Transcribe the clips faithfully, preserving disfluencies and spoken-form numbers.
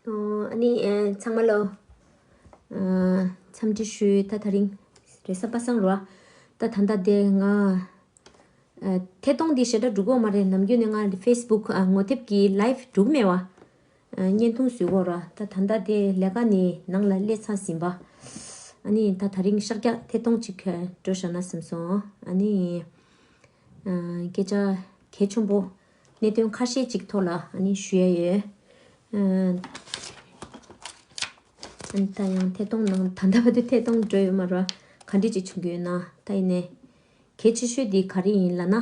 ཨོ། ཨ་ནི་ཨེ་ཚང་མ་ལོ། ཨ། འཚམས་འདྲི་ཞུ། ད་དེ་རིང་རེས་གཟའ་པ་སངས་རེད་བ། ད་ད་ལྟ་དེ་ང་ཨ་ཐད་གཏོང་འདི་ཞེ་དྲག་འགྲོ་གི་ཡོད་མ་རེད། ནམ་རྒྱུན་ནས་ང་ཧྥེ་སི་བུག་ཨ་ངོ་དེབ་ཀྱི་ལའིབ་འགྲོ་གི་མེད་བ། ཨ་བརྙན་ཐུང་བཟོ་གི་ཡོད་ར། ད་ད་ལྟ་དེ་ལས་ཀ་ནས་ནང་ལ་སླེབས་ཚར་ཟིན་པ། ཨ་ནི་ད་དེ་རིང་ཤར་རྒྱག་ཐད་གཏོང་ཅིག་འགྲོ་བཞག་ན་བསམ་སོང་། ཨ་ནི་ཨ་སྐད་ཆ་གལ་ཆེན་པོ། གནད་དོན་ཁ་ཤས་ཅིག་ཐོག་ལ་ཨ་ནི་ཞུ་ཡ་ཡོད། ཨ། ཨ་ནི་ད་ཡང་ཐད་གཏོང་ནང་ད་ལྟ་བར་དུ་ཐད་གཏོང་འགྲོ་ཡོད་མ་རེད་བ། ག་འདྲ་ཅིག་བྱུང་གི་ཡོད་ན། ད་ཡིན་ནའི་གལ་ཆེ་ཤོས་འདི་ག་རེ་ཡིན་ལབ་ན།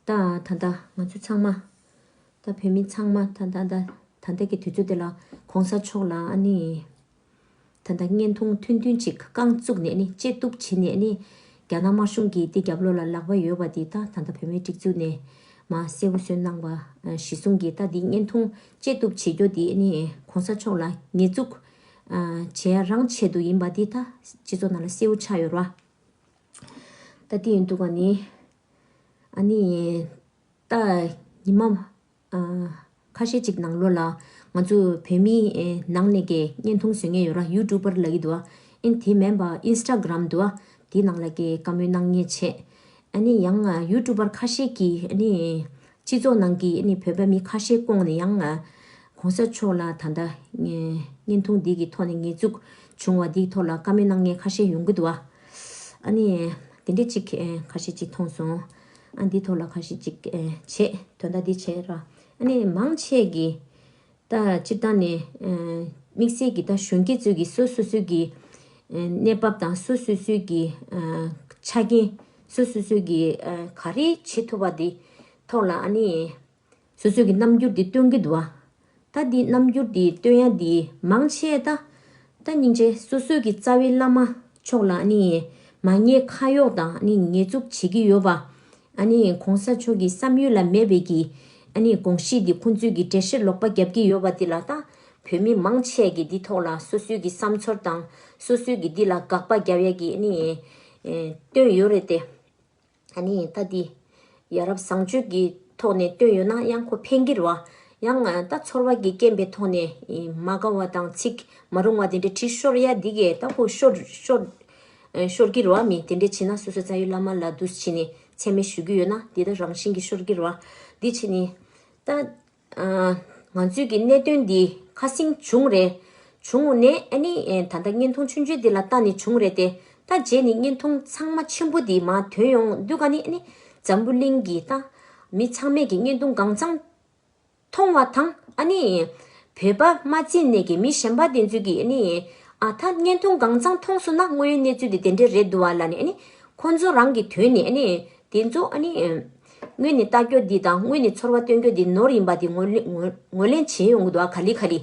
ད་ད་ལྟ་ང་ཚོ་ཚང་མ། ད་བོད་མི་ཚང་མ་ད་ད་ད་ད་ལྟ་གི་དུས་ཚོད་འདི་ལ་གོང་ས་མཆོག་ལ་ཨ་ནི། ད་ལྟ་བརྙན་ཐུང་ཐུང་ཐུང་ཅིག་རྐང་བཙུགས་ནས་ནི་བཅད་གཏུབ་བྱས་ནས་ནི། རྒྱ་ནག་དམར་གཞུང་གི་དེ་རྒྱབ་ལོགས་ལ་ལག་པ་ཡོད་པ་དེ་ད་ད་ལྟ་བོད་མིའི་སྒྲིག་འཛུགས་ནས་མར་གསལ་པོ་བཟོས་གནང་བ་གཞི་བཟུང་གིས། ད་དེ་བརྙན་ཐུང་བཅད་གཏུབ་བྱེད་རྒྱུ་དེ་ནི་གོང་ས་མཆོག་ལ་ཉེས་འཛུགས་བྱེད་ཡ་རང་ཆེད་དུ་ཡིན་པ་དེ་ད་སྤྱི་ཚོགས་ནང་ལ་གསལ་པོ་ཆགས་ཡོད་རེད་བ། ད་དེ་ཡིན་དུས་ག་ནི་ཨ་ནི། ད་ཉི་མ་ཨ་ཁ་ཤས་ཅིག་ནང་ལོགས་ལ་ང་ཚོ་བོད་མི་ཨེ་ནང་ནས་ཀྱི་བརྙན་ཐུང་བཟོ་མཁན་ཡོད་ར། ཡུ་ཊུབ་པར་ལབ་ཀྱི་འདུག་བ། ཨིན་དེ་མིན་པ་ཨིན་སི་ཊ་གྷི་རམ་འདུག་བ། དེ་ནང་ལ་ཀྱི་བཀའ་མོལ་གནང་མཁན་བྱས། ཨ་ནི་ཡང་ཨ་ཡུ་ཊུབ་པར་ཁ་ཤས་ཀྱིས་ཨ་ནི་སྤྱི་ཚོགས་ནང་གི་ཨ་ནི་བོད་པ་མི་ཁ་ཤས་བསྐོངས་ནས་ཡང་ཨ་གོང་ས་མཆོག་ལ་ད་ལྟ་ཨེ་བརྙན་ཐུང་འདི་གི་ཐོག་ནས་ཉེས་འཛུགས་བྱུང་བ་འདིའི་ཐོག་ལ་བཀའ་མོལ་གནང་མཁན་ཁ་ཤས་ཡོང་གི་འདུག་བ། ཨ་ནི་དེ་འདྲས་ཅིག་ཨེ་ཁ་ཤས་ཅིག་མཐོང་སོང་། ཨ་འདི་ཐོག་ལ་ཁ་ཤས་ཅིག་ཨེ་བྱས། དོན་དག་འདི་བྱས་ར། ཨ་ནི་མང་ཆེ་གིས་ད་སྤྱིར་བཏང་ནས་ཨེ་དམིགས་བསལ་གྱི་ད་གཞོན་སྐྱེས་ཚོས་ཀྱི་སོ་སོ་སོའི་གི་ཨེ་གནས་བབ་དང་སོ་སོ་སོའི་གི་ཨེ་ཆ་རྐྱེན། སོ་སོ་སོའི་གི་ཨེ་ག་རེ་བྱེད་ཐུབ་པ་འདི་ཐོག་ལ་ཨ་ནི། སོ་སོའི་གི་རྣམ་འགྱུར་འདི་སྟོན་གྱི་འདུག་བ། ད་འདི་རྣམ་འགྱུར་འདི་སྟོན་ཡ་འདི་མང་ཆེ་ད། ད་སྙིང་རྗེ། སོ་སོའི་གི་རྩ་བའི་བླ་མ་མཆོག་ལ་ཨ་ནི་མ་ཉེས་ཁ་གཡོགས་དང་ཨ་ནི་ཉེས་འཛུགས་བྱེད་ཀྱི་ཡོད་པ། ཨ་ནི་གོང་ས་མཆོག་གི་བསམ་ཡུལ་ལ་མེད་པའི་གི་ཨ་ནི་དགོངས་གཞི་འདི་ཁོང་ཚོའི་གི་འགྲེལ་བཤད་ལོག་པ་རྒྱབ་ཀྱི་ཡོད་པ་འདི་ལ། ད་བོད་མི་མང་ཆེ་གི་འདི་ཐོག་ལ་སོ་སོའི་གི་བསམ་ཚོར་དང་སོ་སོའི་གི་འདི་ལ་དགག་པ་རྒྱབ་ཡ་གི་ཨ་ནི་ཨེ་བཏོན་ཡོད་རེད་དེ། ཨ་ནི་ད་འདི་ཡ་རབས་བཟང་སྤྱོད་ཀྱི་ཐོག་ནས་བཏོན་ཡོད་ན་ཡང་ཁོ་ཕན་གྱི་རེད་བ། ཡང་ད་ཚོར་བ་གི་རྐྱེན་པའི་ཐོག་ནས་མ་དགའ་བ་དང་ཚིག་མ་རུང་བ་དེ་འདྲ་བྲིས་ཤོར་ཡ་འདི་གས་ད་ཁོ་ཤོར་ཤོར་ཤོར་གྱི་རེད་བ། མི་དེ་འདྲ་བྱས་ན་སོ་སོ་རྩ་བའི་བླ་མ་ལ་འདུ་བྱས་ནས་མཚན་སྨད་ཞུ་གི་ཡོད་ན་འདི་ད་རང་བཞིན་གྱིས་ཤོར་གྱི་རེད་བ། འདི་བྱས་ནས་ད། ང་ཚོའི་གི་གནད་དོན་འདི་ཁ་སང་བྱུང་རེད། བྱུང་ནས་ཨ་ནི་ད་ལྟ་བརྙན་ཐུང་ཆུང་ཆུང་འདི་ལ་ལྟ་ནས་བྱུང་རེད་དེ། ད་རྗེས་ནས་བརྙན་ཐུང་ཚང་མ་ཆེན་པོ་འདི་མར་ཐོན་ཡོང་དུས་ག་ནི་ཨ་ནི་འཛམ་བུ་གླིང་གི་ད་མི་ཚང་མས་ཀྱི་བརྙན་ཐུང་གང་ཚང་མཐོང་བ་དང་། ཨ་ནི་བོད་པ་མ་བརྩིས་ནས་ཀྱི་མི་གཞན་པ་དེ་ཚོས་ཀྱི་ཨ་ནི་ཨ་ད་བརྙན་ཐུང་གང་ཚང་མཐོང་སོང་ན་དངོས་ཡོད་གནས་ཚུལ་འདི་དེ་འདྲས་རེད་འདུག་བ་ལབ་ནས། ཨ་ནི་ཁོང་ཚོ་རང་གི་དོན་ནས་ཨ་ནི། དེ་ཚོ་ཨ་ནི། དངོས་ནས་ལྟ་རྒྱུ་འདི་དང་དངོས་ནས་ཚོར་བ་སྟོན་རྒྱུ་འདི་ནོར་ཡིན་པ་འདི་ངོས་ལེན་ངོས་ངོས་ལེན་བྱེད་ཡོང་གི་འདུག་ཨ་ག་ལེ་ག་ལེ།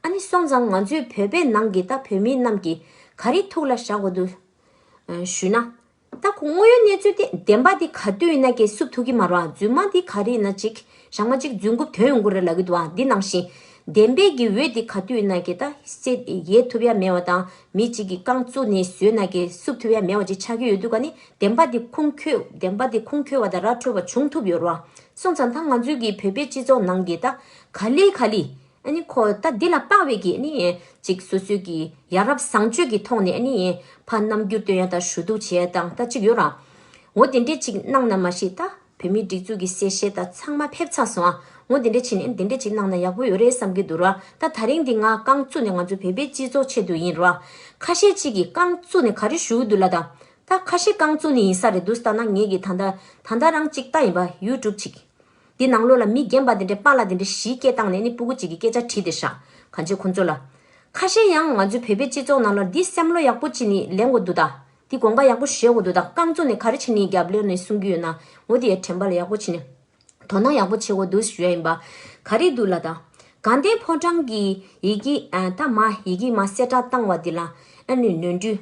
ཨ་ནི་སོང་ཙང་ང་ཚོའི་བོད་པའི་ནང་གི་ད་བོད་མི་རྣམས་ཀྱིས་ག་རེ་ཐུགས་ལ་བཞག་དགོས་འདུག་ཞུས་ན། ད་ཁོ་དངོས་ཡོད་གནས་ཚུལ་དེ་བདེན་པ་འདི་ག་དུས་ཡིན་ན་ཀྱི་བསུབ་ཐུབ་ཀྱི་མ་རེད་བ། རྫུན་མ་འདི་ག་རེ་ཡིན་ན་ཅིག་ཞག་མ་ཅིག་རྫུན་རྐུབ་ཐོན་ཡོང་གི་རེད་ལབ་ཀྱི་འདུག་ཨ། འདི་ནང་བཞིན་བདེན་པའི་གི་འོད་འདི་ག་དུས་ཡིན་ན་ཀྱི་ད་སེ་ཡལ་ཐུབ་ཡ་མེད་པ་དང་མི་གཅིག་གིས་རྐང་བཙུགས་ནས་བཟོས་ན་ཀྱི་བསུབ་ཐུབ་ཡ་མེད་པ་ཅིག་ཆགས་ཀྱི་ཡོད་དུས་ག་ནི། བདེན་པ་འདི་ཁུངས་འཁྱོལ་བདེན་པ་འདི་ཁུངས་འཁྱོལ་བ་དང་ར་འཕྲོད་པ་བྱུང་ཐུབ་ཡོད་རེད་བ། སོང་ཙང་ད་ང་ཚོའི་གི་བོད་པའི་སྤྱི་ཚོགས་ནང་གི་ད་ག་ལེ་ག་ལེ། ཨ་ནི་ཁོ་ད་འདི་ལ་དཔག་པའི་གི་ཨ་ནི་ཅིག་སོ་སོའི་གི་ཡ་རབས་བཟང་སྤྱོད་ཀྱི་ཐོག་ནས་ཨ་ནི་ཕར་རྣམ་འགྱུར་སྟོན་ཡ་དང་ཞུ་གཏུག་བྱེད་ཡ་དང་ད་ཅིག་ཡོད་ར། འོ་དེ་འདྲས་ཅིག་གནང་ན་མ་ཤེས། ད་བོད་མིའི་སྒྲིག་འཛུགས་ཀྱི་གསལ་བཤད་ད་ཚང་མ་ཕེབས་ཚར་སོང་ཨ། འོ་དེ་འདྲས་བྱས་ནས་དེ་འདྲས་ཅིག་གནང་ན་ཡག་པོ་ཡོད་རེད་བསམ་གྱི་འདུག་ར། ད་དེ་རིང་འདི་ང་རྐང་བཙུགས་ནས་ང་ཚོ་བོད་པའི་སྤྱི་ཚོགས་ཆེད་དུ་ཡིན་ར། ཁ་ཤས་ཅིག་གིས་རྐང་བཙུགས་ནས་ག་རེ་ཞུ་གི་འདུག་ལ་ད། ད་ཁ་ཤས་རྐང་བཙུགས་ནས་ཡིན་ས་རེད་འདུག་ལྟ་ན། ངེད་ཀྱི་ད་ལྟ་ད་ལྟ་རང་ཅིག་ལྟ་ཡིན་པ་ཡུ་ཊུབ་ཅིག་འདི་ནང་ལོགས་ལ་མི་རྒན་པ་དེ་འདྲས་པཱ་ལགས་དེ་འདྲས་བཞི་སྐད་བཏང་ནས་ནི་སྤུ་གུ་གཅིག་གིས་སྐད་ཆ་དྲིས་བསྡད་ཤག་གང་བྱེད་ཁོང་ཚོ་ལ། ཁ་ཤས་ཡང་ང་ཚོའི་བོད་པའི་སྤྱི་ཚོགས་ནང་ལ་འདི་བསམ་བློ་ཡག་པོ་བྱས་ནས་ལེན་དགོས་འདུག་ད་འདི་དགོངས་པ་ཡག་པོ་བཞེས་དགོས་འདུག་ད་རྐང་བཙུགས་ནས་ག་རེ་བྱས་ནས་རྒྱབ་ལོགས་ནས་གསུང་གི་ཡོད་ན། འོ་དེ་ཡ་དྲན་པ་ལ་ཡག་པོ་བྱས་ནས་དོ་སྣང་ཡག་པོ་བྱེད་དགོས་འདུག་ཞུ་ཡ་ཡིན་པ། ག་རེ་འདུག་ལ་ད། དགའ་ལྡན་ཕོ་བྲང་གི་ཡི་གེ་ཨ་ད་མ་ཡི་གེ་མ་གསལ་བསྒྲགས་བཏང་བ་འདི་ལ་ཨ་ནི་ནོར་འཁྲུལ།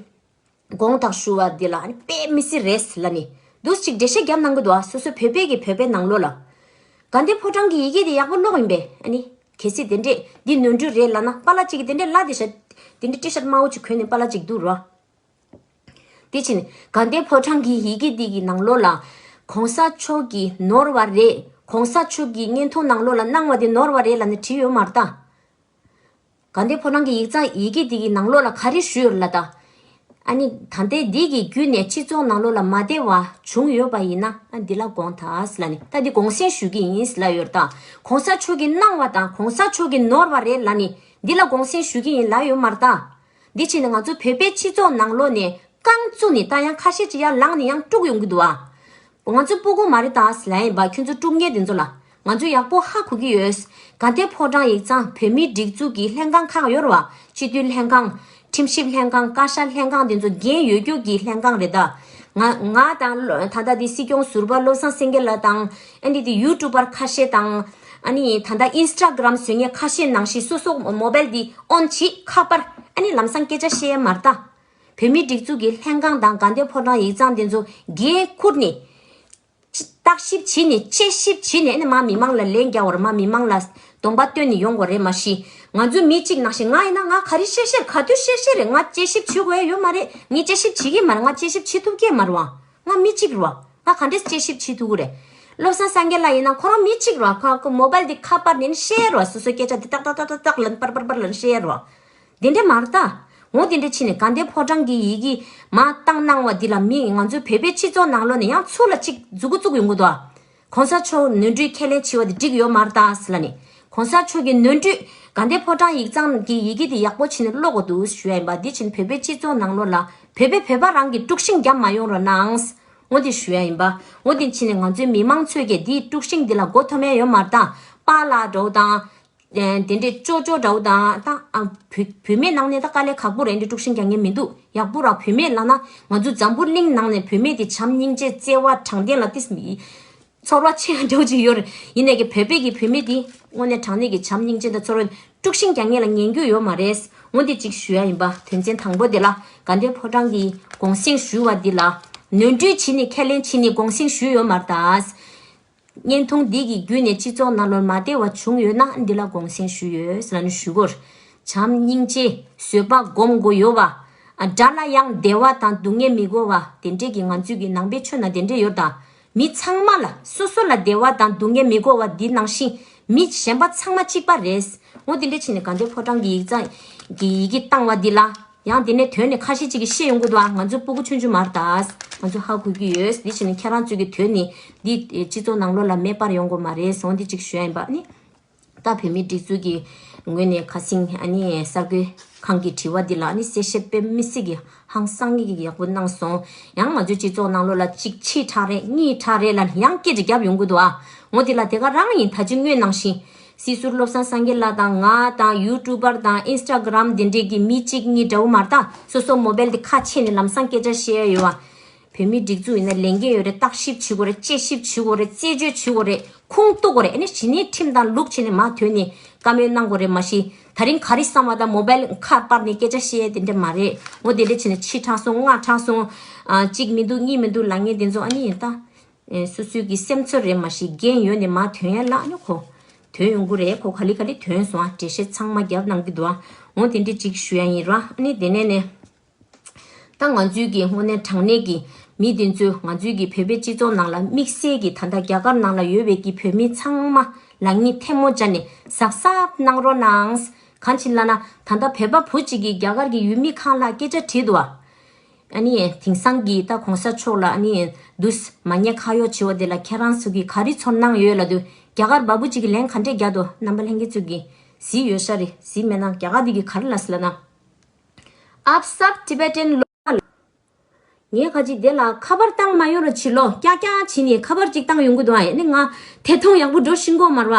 དགོངས་དག་ཞུ་བ་འདི་ལ་ཨ་ནི་དཔེ་མི་སྲིད་རེད་ལབ་ནས་འདུག་ཅིག་འགྲེལ་བཤད་བརྒྱབ་གནང་གི་འདུག་ཨ། སོ་སོ་བོད་པའི་གི་བོད་པའི་ནང་ལོགས་ལ། དགའ་ལྡན་ཕོ་བྲང་གི་ཡི་གེ་དེ་ཡག་པོ་ཀློག་ཡིན་པས། ཨ་ནི་གལ་སྲིད་དེ་འདྲས་འདི་ནོར་འཁྲུལ་རེད་ལབ་ན་པཱ་ལགས་གཅིག་གིས་དེ་འདྲས་ལབ་དེ་ཤ་དེ་འདྲས་ཊི་ཤར་ཊི་དམར་པོ་ཅིག་གོན་ནས་པཱ་ལགས་གཅིག་འདུག་རོ། དེ་ཕྱིན་དགའ་ལྡན་ཕོ་བྲང་གི་ཡི་གེ་འདི་གི་ནང་ལོགས་ལ་གོང་ས་མཆོག་གིས་ནོར་བ་རེད། གོང་ས་མཆོག་གིས་བརྙན་ཐུང་ནང་ལོགས་ལ་གནང་བ་དེ་ནོར་བ་རེད་ལབ་ནས་བྲིས་ཡོད་མ་རེད་ད། དགའ་ལྡན་ཕོ་བྲང་གི་ཡིག་ཚང་ཡི་གེ་འདི་གི་ནང་ལོགས་ལ་ག་རེ་ཞུས་ཡོད་ལ་ད། ཨ་ནི་ད་ལྟའི་འདི་གི་བརྒྱུད་ནས་སྤྱི་ཚོགས་ནང་ལོགས་ལ་མ་བདེ་བ་བྱུང་ཡོད་པ་ཡིན་ན་ཨ་འདི་ལ་དགོངས་དག་ལ་ནི་ད་འདི་དགོངས་སེལ་ཞུ་གི་ཡིན་ལ་ཡོད་ད། གོང་ས་མཆོག་གི་གནང་བ་དང་གོང་ས་མཆོག་གི་ནོར་བ་རེད་ལ་ནི་འདི་ལ་དགོངས་སེལ་ཞུ་གི་ཡིན་ལ་ཡོད་མ་རེད་ད། འདི་བྱས་ནས་ང་ཚོ་བོད་པའི་སྤྱི་ཚོགས་ནང་ལོགས་ནས་རྐང་བཙུགས་ནས་ད་ཡང་ཁ་ཤས་ཅིག་ཡར་ལངས་ནས་ཡང་དཀྲུག་ཡོང་གི་འདུག་ཨ། ང་ཚོ་སྤུ་གུ་མ་རེད་ད་ཟེར་ལབ་ཡིན་པ། ཁྱོད་ཚོ་དཀྲུག་མཁན་དེ་ཚོ་ལ་ང་ཚོ་ཡག་པོ་ཧ་གོ་གི་ཡོད། དགའ་ལྡན་ཕོ་བྲང་ཡིག་ཚང་བོད་མིའི་སྒྲིག་འཛུགས་ཀྱི་ལྷན་ཁང་ཁག་ཡོད་རེད་བ། སྤྱི་འཐུས་ལྷན་ཁང་། ཁྲིམས་ཞིབ་ལྷན་ཁང་། བཀའ་ཤག་ལྷན་ཁང་དེ་ཚོ་འགན་ཡོད་རྒྱུ་གི་ལྷན་ཁང་རེད་ད། ང་ང་དང་ད་ལྟ་དེ་སྲིད་སྐྱོང་ཟུར་པ་བློ་བཟང་སེང་གེ་ལགས་དང་། ཨ་ནི་དེ་ཡུ་ཊུབ་པར་ཁ་ཤས་དང་། ཨ་ནི་ད་ལྟ་ཨིན་སི་ཊ་གྷི་རམ་བཟོ་མཁན་ཁ་ཤས་ནང་བཞིན་སོ་སོ་མོ་བེལ་དེ་ཨོན་བྱེད་ཁ་པར་ཨ་ནི་ལམ་སང་སྐད་ཆ་བཤད་ཡ་མ་རེད་ད། བོད་མིའི་སྒྲིག་འཛུགས་ཀྱི་ལྷན་ཁང་དང་དགའ་ལྡན་ཕོ་བྲང་ཡིག་ཚང་དེ་ཚོ་འགན་འཁུར་ནས། བརྟག་ཞིབ་བྱས་ནས་དཔྱད་ཞིབ་བྱས་ནས་ཨ་ནི་མ་མི་མང་ལ་ལན་རྒྱག་དགོས་རེད། མ་མི་མང་ལ་གདོང་པ་སྟོན་ནས་ཡོང་དགོས་རེད། མ་གཞི་ང་ཚོ་མི་གཅིག་ནང་བཞིན་ང་ཡིན་ན་ང་ག་རེ་བཤད་བཤད་ག་དུས་བཤད་བཤད་རེད། ང་དཔྱད་ཞིབ་བྱེད་དགོས་ཡ་ཡོད་མ་རེད། ངས་དཔྱད་ཞིབ་བྱེད་ཀྱི་མ་རེད། ང་དཔྱད་ཞིབ་བྱེད་ཐུབ་ཀྱི་མ་རེད་བ། ང་མི་གཅིག་རེད་བ། ང་ག་འདྲས་དཔྱད་ཞིབ་བྱེད་ཐུབ་ཀྱི་རེད། བློ་བཟང་སངས་རྒྱས་ལགས་ཡིན་ན་ཁོ་རང་མི་གཅིག་རེད་བ། ཁོ་ཁོ་མོ་བལ་དེ་ཁ་པར་ནས་བཤད་རེད་བ། སོ་སོའི་སྐད་ཆ་དེ་ཏག་ཏག་ཏག་ཏག་ཏག་ལན་པར་པར་པར་ལན་བཤད་རེད་བ། དེ་འདྲས་མ་རེད་ད། འོ་དེ་འདྲས་བྱས་ནས་དགའ་ལྡན་ཕོ་བྲང་གི་ཡི་གེ་མ་བཏང་གནང་བ་འདི་ལ་མི་ང་ཚོའི་བོད་པའི་སྤྱི་ཚོགས་ནང་ལོགས་ནས་ཡང་ཚུར་ལ་གཅིག་མཛུབ་གུ་བཙུགས་ཡོང་གི་འདུག་ཨ། གོང་ས་མཆོག་ནོར་འཁྲུལ་ཁས་ལེན་བྱས་པ་དེ་འགྲིག་ཡོད་མ་རེད་ད་ཟེར་ལ་ནི། གོང་ས་མཆོག་གི་ནོར་འཁྲུལ་དགའ་ལྡན་ཕོ་བྲང་ཡིག་ཚང་གི་ཡི་གེ་དེ་ཡག་པོ་བྱས་ནས་ཀློག་དགོས་འདུག་ཞུ་ཡ་ཡིན་པ། འདི་བྱས་ནས་བོད་པའི་སྤྱི་ཚོགས་ནང་ལོགས་ལ་བོད་པས་བོད་པ་རང་གི་དཀྲུག་ཤིང་བརྒྱབ་མ་ཡོང་རོགས་གནང་། འོ་དེ་ཞུ་ཡ་ཡིན་པ། འོ་དེ་བྱས་ནས་ང་ཚོའི་མི་མང་ཚོས་ཀྱིས་འདིའི་དཀྲུག་ཤིང་འདི་ལ་མགོ་འཐོམ་ཡ་ཡོད་མ་རེད་ད། པཱ་ལགས་འདྲ་བོ་དང་། དེ་འདྲའི་ཅོ་ཅོ་འདྲ་བོ་དང་ད་ཨ་བུད་བུད་མེད་ནང་ནས་ད་དཀའ་ལས་ཁག་པོ་རེད། འདི་དཀྲུག་ཤིང་རྒྱག་མཁན་མི་འདུག་ཡག་པོ་ར་བུད་མེད་ལབ་ན་ང་ཚོ་འཛམ་བུ་གླིང་ནང་ནས་བུད་མེད་དེ་བྱམས་སྙིང་རྗེ་བརྩེ་བ་དྲང་བདེན་ལ་ཏིས་མི་ཚོར་བ་ཆེ་བ་འདྲ་བོ་ཅིག་ཡོད་རེད། ཡིན་ནའི་གི་བོད་པའི་གི་བུད་མེད་དེ་དངོས་གནས་དྲང་གནས་ཀྱི་བྱམས་སྙིང་རྗེ་དང་ཚོར་བ་དཀྲུག་ཤིང་རྒྱག་མཁན་ལ་ཉན་རྒྱུ་ཡོད་མ་རེད། འོ་འདི་གཅིག་ཞུ་ཡ་ཡིན་པ། དོན་ཚན་དང་པོ་དེ་ལ་དགའ་ལྡན་ཕོ་བྲང་གི་དགོངས་སེལ་ཞུ་བ་འདི་ལ་ནོར་འཁྲུལ་བྱས་ནས་ཁས་ལེན་བྱས་ནས་དགོངས་སེལ་ཞུས་ཡོད་མ་རེད་ད། བརྙན་ཐུང་འདི་གི་བརྒྱུད་ནས་སྤྱི་ཚོགས་ནང་ལོགས་མ་བདེ་བ་བྱུང་ཡོད་ན་འདི་ལ་དགོངས་སེལ་ཞུས་ཡོད་ཟེར་ལ་ནི་ཞུ་དགོས། བྱམས་སྙིང་རྗེ་བཟོད་པ་སྒོམ་དགོས་ཡོད་པ། དགྲ་ལ་ཡང་བདེ་བ་དང་སྡུག་བསྔལ་མི་དགོས་པ་དེ་འདྲས་ཀྱི་ང་ཚོས་ཀྱི་ནང་པའི་ཆོས་ནང་དེ་འདྲས་ཡོད་ད། མི་ཚང་མ་ལ་སོ་སོ་ལ་བདེ་བ་དང་སྡུག་བསྔལ་མི་དགོས་པ་འདི་ནང་བཞིན་མི་གཞན་པ་ཚང་མ་གཅིག་པ་རེད། འོ་དེ་འདྲས་བྱས་ནས་དགའ་ལྡན་ཕོ་བྲང་གི་ཡིག་ཚང་གི་ཡི་གེ་བཏང་བ་འདི་ལ། ཡང་དེ་ནས་དོན་ནི་ཁ་ཤས་ཅིག་གིས་ཤེས་ཡོང་གི་འདུག་ཨ། ང་ཚོ་སྤུ་གུ་ཆུང་ཆུང་མ་རེད་ད། ང་ཚོ་ཧ་གོ་གི་ཡོད། འདི་བྱས་ནས་ཁྱེད་རང་ཚོ་གི་དོན་ནི་འདི་སྤྱི་ཚོགས་ནང་ལོགས་ལ་མེད་པར་ཡོང་དགོས་མ་རེད་སོང་འདི་གཅིག་ཞུ་ཡ་ཡིན་པ་ནི། ད་བོད་མིའི་སྒྲིག་འཛུགས་ཀྱི་ངོས་ནས་ཁ་སང་ཨ་ནི་གསར་འགོད་ཁང་གི་དྲི་བ་འདི་ལ་ཨ་ནི་གསལ་བཤད་དཔེ་མི་སྲིད་ཀྱི་ཧང་སང་ངེ་གི་ཡག་པོ་གནང་སོང་། ཡང་ང་ཚོའི་སྤྱི་ཚོགས་ནང་ལོགས་ལ་གཅིག་ཕྱི་དྲགས་རེད་གཉིས་དྲགས་རེད་ལ་ཡང་སྐད་ཆ་རྒྱབ་ཡོང་གི་འདུག་ཨ། འོ་དེ་ལ་དེ་ག་རང་ཡིན་ད་ཅི་སྔོན་ནང་བཞིན། སྲིད་ཟུར་བློ་བཟང་སངས་རྒྱས་ལགས་དང་ང་དང་ཡུ་ཊུབ་པར་དང་ཨིན་སི་ཊ་གྷི་རམ་དེ་འདྲས་ཀྱི་མི་གཅིག་གཉིས་འདྲ་བོ་མ་རེད་ད། སོ་སོ་མོ་བེལ་དེ་ཁ་ཕྱེ་ནས་ལམ་སང་སྐད་ཆ་བཤད་ཡ་ཡོད་བ། བོད་མིའི་སྒྲིག་འཛུགས་ཡིན་ན་ལས་འགན་ཡོད་རེད། བརྟག་ཞིབ་བྱེད་དགོས་རེད། དཔྱད་ཞིབ་བྱེད་དགོས་རེད། རྩད་གཅོད་བྱེད་དགོས་རེད། ཁུངས་གཏུག་དགོས་རེད། ཨ་ནི་གཞི་ནས་ཁྲིམས་དང་ལུགས་བྱས་ནས་མར་ཐོན་ནས་བཀའ་མོལ་གནང་དགོས་རེད། མ་གཞི་ད་རིང་ག་རེ་བསམ་པ་དང་མོ་བེལ་ཁ་པར་ནས་སྐད་ཆ་བཤད་ཡ་དེ་འདྲས་མ་རེད། འོ་དེ་འདྲས་བྱས་ནས་ཕྱི་དྲགས་སོང་སྔ་དྲགས་སོང་། ཨ་གཅིག་མི་འདུག་གཉིས་མི་འདུག་ལབ་མཁན་དེ་ཚོ་ཨ་ནི་ད། ཨེ་སོ་སོའི་གི་སེམས་ཚོར་རེད། མ་གཞི་འགན་ཡོད་ནས་མ་ཐོན་ཡ་ལ་ནི་ཁོ་ཐོན་ཡོང་གི་རེད། ཁོ་ག་ལེ་ག་ལེ་ཐོན་སོང་ཨ། འགྲེལ་བཤད་ཚང་མ་རྒྱབ་གནང་གི་འདུག་ཨ། འོ་དེ་འདྲ་ཅིག་ཞུ་ཡ་ཡིན་ར། ཨ་ནི་དེ་ནས་ནས་ད་ང་ཚོའི་གི་དངོས་གནས་དྲང་གནས་ཀྱི་མི་དེ་ཚོས་ང་ཚོའི་གི་བོད་པའི་སྤྱི་ཚོགས་ནང་ལ་དམིགས་བསལ་གྱི་ད་ལྟ་རྒྱ་གར་ནང་ལ་ཡོད་པའི་གི་བོད་མི་ཚང་མ་ལ་ངས་ཐལ་མོ་སྦྱར་ནས་གཟབ་གཟབ་གནང་རོགས་གནང་། གང་ཅི་ལབ་ན་ད་ལྟ་བོད་པ་བུ་གཅིག་གིས་རྒྱ་གར་གྱི་ཡུལ་མི་ཁག་ལ་སྐད་ཆ་དྲིས་འདུག་ཨ། ཨ་ནི་དེང་སང་གི་ད་གོང་ས་མཆོག་ལ་ཨ་ནི་དུས་མ་ཉེས་ཁ་གཡོག་བྱེད་པ་དེ་ལ་ཁྱེད་རང་ཚོ་གིས་ག་རེ་ཚོར་སྣང་ཡོད་ལབ་དུས་རྒྱ་གར་བ་སྤུ་གཅིག་གིས་ལན་ག་འདྲས་རྒྱག་འདུག་རྣམ་པ་ལྷན་རྒྱས་ཚོ་གིས་གཟིགས་ཡོད་ཤག་རེད། གཟིགས་མེད་ན་རྒྱ་གར་དེ་གིས་ག་རེ་ལབ་སི་ལབ་ན། Up sub Tibetan lo། ངས་ཁ་ཅིག་དེ་ལ་ཁ་པར་བཏང་མ་ཡོང་རོགས་བྱེད་ལོ། ཀྱག་ཀྱག་བྱས་ནས་ཁ་པར་ཅིག་བཏང་ཡོང་གི་འདུག་ཨ། ཨ་ནི་ང་དེ་མཐོང་ཡག་པོ་འགྲོ་ཤེས་གོ་མ་རེད་བ།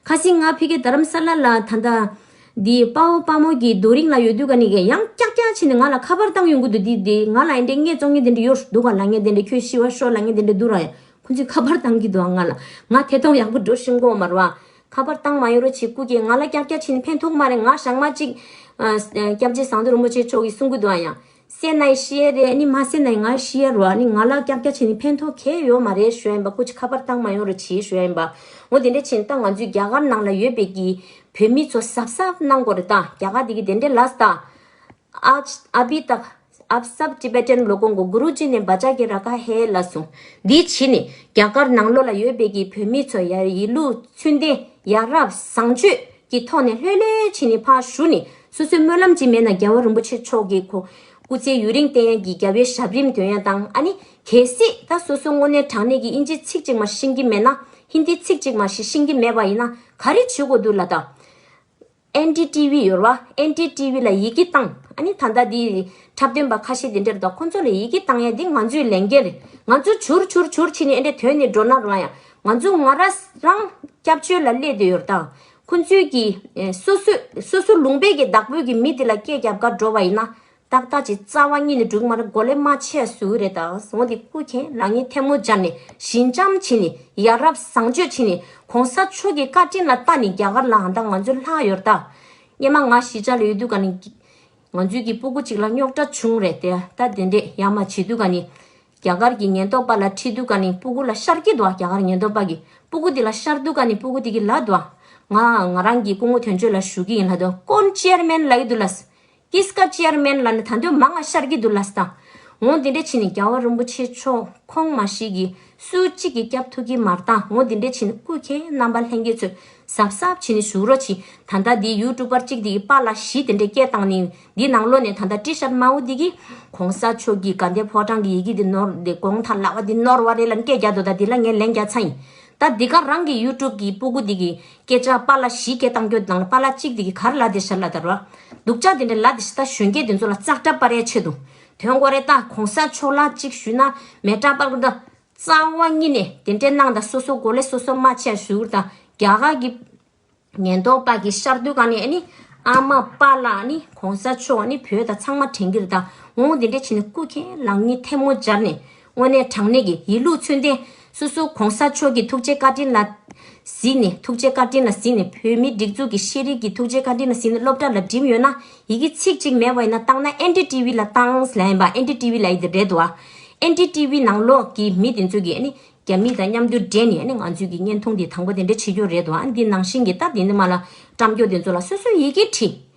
ཁ་སང་ང་ཕ་གི་རྡ་རམ་ས་ལ་ལ་ད་ལྟ། འདི་དཔའ་བོ་དཔའ་མོ་གི་རྡོ་རིང་ལ་ཡོད་དུས་ག་ནི་གི་ཡང་ཀྱག་ཀྱག་བྱས་ནས་ང་ལ་ཁ་པར་བཏང་ཡོང་གི་འདུག་འདི་འདི་ང་ལ་ཨེ་འདྲས་ངས་བཙོང་ངེས་དེ་འདྲས་ཡོད་འདུག་ག་ལ་ངས་དེ་འདྲས་ཁྱོད་ཤི་བ་ཤོག་ལ་ངས་དེ་འདྲས་འདུག་ར་ཡ། ཁོ་ཚོས་ཁ་པར་བཏང་གི་འདུག་ང་ལ། ང་དེ་མཐོང་ཡག་པོ་འགྲོ་ཤེས་གོ་མ་རེད་བ། ཁ་པར་བཏང་མ་ཡོང་རོགས་བྱེད། སྐུ་གི་ང་ལ་ཀྱག་ཀྱག་བྱས་ནས་ཕན་ཐོགས་མ་རེད། ང་ཞག་མ་གཅིག་ཨ་སྐྱབས་རྗེ་ཟམ་གདོང་རིན་པོ་ཆེ་མཆོག་གིས་གསུང་གི་འདུག་ཨ་ཡང་། བསད་ན་ཤི་ཡས་རེད། ཨ་ནི་མ་བསད་ན་ང་ཤི་ཡས་རེད་བ། ཨ་ནི་ང་ལ་ཀྱག་ཀྱག་བྱས་ནས་ཕན་ཐོགས་གང་ཡང་ཡོད་མ་རེད་ཞུ་ཡ་ཡིན་པ། སྐུ་མཁྱེན་ཁ་པར་བཏང་མ་ཡོང་རོགས་བྱེད་ཞུ་ཡ་ཡིན་པ། འོ་དེ་འདྲ་བྱས་ནས་ད་ང་ཚོའི་རྒྱ་གར་ནང་ལ་ཡོད་པའི་གི་བོད་མི་ཚོ་གཟབ་གཟབ་གནང་དགོས་རེད་ད། རྒྱ་གར་དེ་གི་དེ་འདྲ་ལབ་སི་ད། आज अभी तक आप सब टिबेटन लोगों को गुरुजी ने बचा के रखा है ལབ་སོང་། འདི་བྱས་ནས་རྒྱ་གར་ནང་ལོགས་ལ་ཡོད་པའི་གི་བོད་མི་ཚོ་ཡ་ཡིད་ལུས་ཚུལ་ལྡན་ཡ་རབས་བཟང་སྤྱོད་ཀྱི་ཐོག་ནས་ལྷོད་ལྷོད་བྱས་ནས་ཕར་བཞུགས་ནས་ སོ་སོའི་སྨོན་ལམ་ཅིག་མེད་ན། རྒྱལ་བ་རིན་པོ་ཆེ་མཆོག་གིས་ཁོ་སྐུ་ཚེ་ཡུན་རིང་བརྟན་ཡག་གི་རྒྱབ་ཡའི་ཞབས་རིམ་འདོན་ཡ་དང་། ཨ་ནི་གལ་སྲིད་ད་སོ་སོ་དངོས་གནས་དྲང་གནས་ཀྱི་དབྱིན་ཇི་ཚིག་གཅིག་མ་ཤེས་ཀྱི་མེད་ན། ཧིན་དི་ཚིག་གཅིག་མ་ཤེས་ཤེས་ཀྱི་མེད་པ་ཡིན་ན་ག་རེ་བྱེད་དགོས་འདུག་ལབ་ད། ཨེན་ཌི་ཊི་ཝི་ཡོད་ར། ཨེན་ཌི་ཊི་ཝི་ལ་ཡི་གེ་བཏང་། ཨ་ནི་ད་ལྟ་འདི་འཁྲབ་སྟོན་པ་ཁ་ཤས་དེ་འདྲ་རེད་དོ། ཁོང་ཚོ་ལ་ཡི་གེ་བཏང་ཡ་འདི་ང་ཚོའི་ལས་འགན་རེད། ང་ཚོ་བྱུར་བྱུར་བྱུར་བྱས་ནས་ཨེ་འདྲ་ཐོན་ནས་འགྲོ་ན་རང་ཡང་། ང་ཚོ་ང་རང་རང་སྐྱབས་བཅོལ་ལ་སླེབས་བསྡད་ཡོད་རེད་ད། ཁོང་ཚོའི་གི་ཨེ་སོ་སོ་སོ་སོ་ལུང་པའི་གི་བདག་པོའི་གི་མི་དེ་ལ་སྐད་རྒྱབ་ག་འགྲོ་བ་ཡིན་ན། ཏག་ཏག་ཅིག་རྩ་བ་ཉིད་ནས་འགྲིག་མ་རེད། མགོ་ལས་མ་ཆད་བཟོ་གི་རེད་ད། འོ་དེ་སྐུ་མཁྱེན་ལག་གཉིས་ཐལ་མོ་སྦྱར་ནས་ཞི་འཇམ་བྱས་ནས་ཡ་རབས་བཟང་སྤྱོད་བྱས་ནས་གོང་ས་མཆོག་གི་བཀའ་དྲིན་ལ་བལྟ་ནས་རྒྱ་གར་ལ་ཨ་ད་ང་ཚོ་ལྷག་ཡོད་རེད་ད། སྔོན་མ་ང་གཞིས་ཆགས་ལ་ཡོད་དུས་ག་ནས་ང་ཚོའི་གི་སྤུ་གུ་གཅིག་ལ་རྙོག་དྲ་བྱུང་རེད་དེ། ད་དེ་འདྲས་ཡ་མ་བྱེད་དུས་ག་ནས་རྒྱ་གར་གྱི་ཉེན་རྟོག་པ་ལ་ཁྲིད་དུས་ག་ནས་སྤུ་གུ་ལ་ཤར་གྱི་འདུག་རྒྱ་གར་ཉེན་རྟོག་པ་གིས་སྤུ་གུ་དེ་ལ་ཤར་དུས་ག་ནས་སྤུ་གུ་དེ་གིས་ལབ་འདུག་ང་ང་རང་གི་སྐུ་ངོ་དོན་གཅོད་ལ་ཞུ་གི་ཡིན་ལབ་འདུག་ཀོན་ཅེར་མེན་ལབ་ཀྱི་འདུག་ལབ། ཀིས་ཀ་ཅེར་མེན་ལབ་ནས་ད་དུང་མང་ང་ཤར་གྱི་འདུག་ལབ་སྟངས། འོ་འདི་འདྲ་བྱས་ནས་རྒྱལ་བ་རིན་པོ་ཆེ་མཆོག་ཁོང་མ་ཞིག་གིས་སུ་གཅིག་གིས་སྐྱབས་ཐུབ་ཀྱི་མ་རེད་ད། འོ་འདི་འདྲ་བྱས་ནས་སྐུ་མཁྱེན་རྣམ་པ་ལྷན་རྒྱས་ཚོས་གཟབ་གཟབ་བྱས་ནས་བཞུགས་རོགས་གྱིས། ད་ལྟ་འདི་ཡུ་ཊུབ་པར་གཅིག་འདི་གིས་པཱ་ལགས་བཞི་དེ་འདྲ་སྐད་བཏང་ནས་འདི་ནང་ལོགས་ནས་ད་ལྟ་ཏི་ཤར་དམར་པོ་འདི་གིས་གོང་ས་མཆོག་གི་དགའ་ལྡན་ཕོ་བྲང་གི་ཡི་གེ་འདི་ནོར་འདི་དགོངས་དག་ལག་པ་འདི་ནོར་བ་རེད་ལབ་སྐད་རྒྱག་འདུག་ད་འདི་ལ་ངས་ལན་རྒྱག་ཚར་ཡིན། ད་འདི་ག་རང་གི་ཡུ་ཊུབ་གི་སྤུ་གུ་འདི་གི་སྐད་ཆ་པཱ་ལགས་བཞི་སྐད་བཏང་རྒྱུ་དང་པཱ་ལགས་གཅིག་འདི་གི་ག་རེ་ལབ་བསྡད་ཤག་ལབ་ད་ར། སྡུག་ཅག་དེ་འདྲ་ལབ་བསྡད་ཤག་ད་གཞོན་སྐྱེས་དེ་ཚོ་ལ་ཙག་སྒྲ་སྤར་ཡའི་ཆེད་དུ་དོན་གོ་རེད། ད་གོང་ས་མཆོག་ལ་གཅིག་ཞུས་ན་མེ་སྲེག་སྤར་དགོས། ད་རྩ་བ་ཉིད་ནས་དེ་འདྲ་གནང་། ད་སོ་སོ་མགོ་ལས་སོ་སོ་མ་ཆད་ཞུ། ད་རྒྱ་གར་གི་ཉེན་རྟོག་པ་གི་ཤར་དུས་ག་ནས་ཨ་ནི་ཨ་མ་པཱ་ལགས་ཨ་ནི་གོང་ས་མཆོག་ཨ་ནི་བོད་ད་ཚང་མ་དྲན་གྱི་རེད། ད་འོང་དེ་འདྲ་བྱས་ནས་སྐུ་མཁྱེན་ལག་གཉིས་ཐལ་མོ་སྦྱར་ནས་དངོས་གནས་དྲང་གནས་ཀྱི་ཡིད་ལུགས་ཚུལ་ལྡན། སོ་སོ་གོང་ས་མཆོག་གི་ཐུགས་རྗེ་བཀའ་དྲིན་ལ་གཟིགས་ནས། ཐུགས་རྗེ་བཀའ་དྲིན་ལ་གཟིགས་ནས་བོད་མི་སྒྲིག་འཛུགས་ཀྱི་ཤེས་རིག་གི་ཐུགས་རྗེ་བཀའ་དྲིན་ལ་གཟིགས་ནས་སློབ་གྲྭ་ལ་འགྲིམས་ཡོད་ན། ཡི་གེ་ཚིག་གཅིག་མེད་པ་ཡིན་ན་བཏང་ན་ཨེན་ཌི་ཊི་ཝི་ལ་བཏང་ལབ་ཡིན་པ། ཨེན་ཌི་ཊི་ཝི་ལབ་ཡི་དེ་རེད་འདུག་ཨ། ཨེན་ཌི་ཊི་ཝི་ནང་ལོགས་ཀྱི་མི་དེ་ཚོ་གིས་ཨ་ནི་རྒྱ་མི་དང་མཉམ་དུ་འབྲེལ་ནས་ཨ་ནི་ང་ཚོའི་གི་བརྙན་ཐུང་དེ་དང་པོ་དེ་འདྲ་བྱེད་རྒྱུ་རེད་འདུག་ཨ། འདི་ནང་བཞིན་གྱི་སྟབས་དེ་འདི་མ་ལ་བཀྲམ་རྒྱུ་དེ་ཚོ་ལ་སོ་སོ་ཡི་གེ་བྲིས།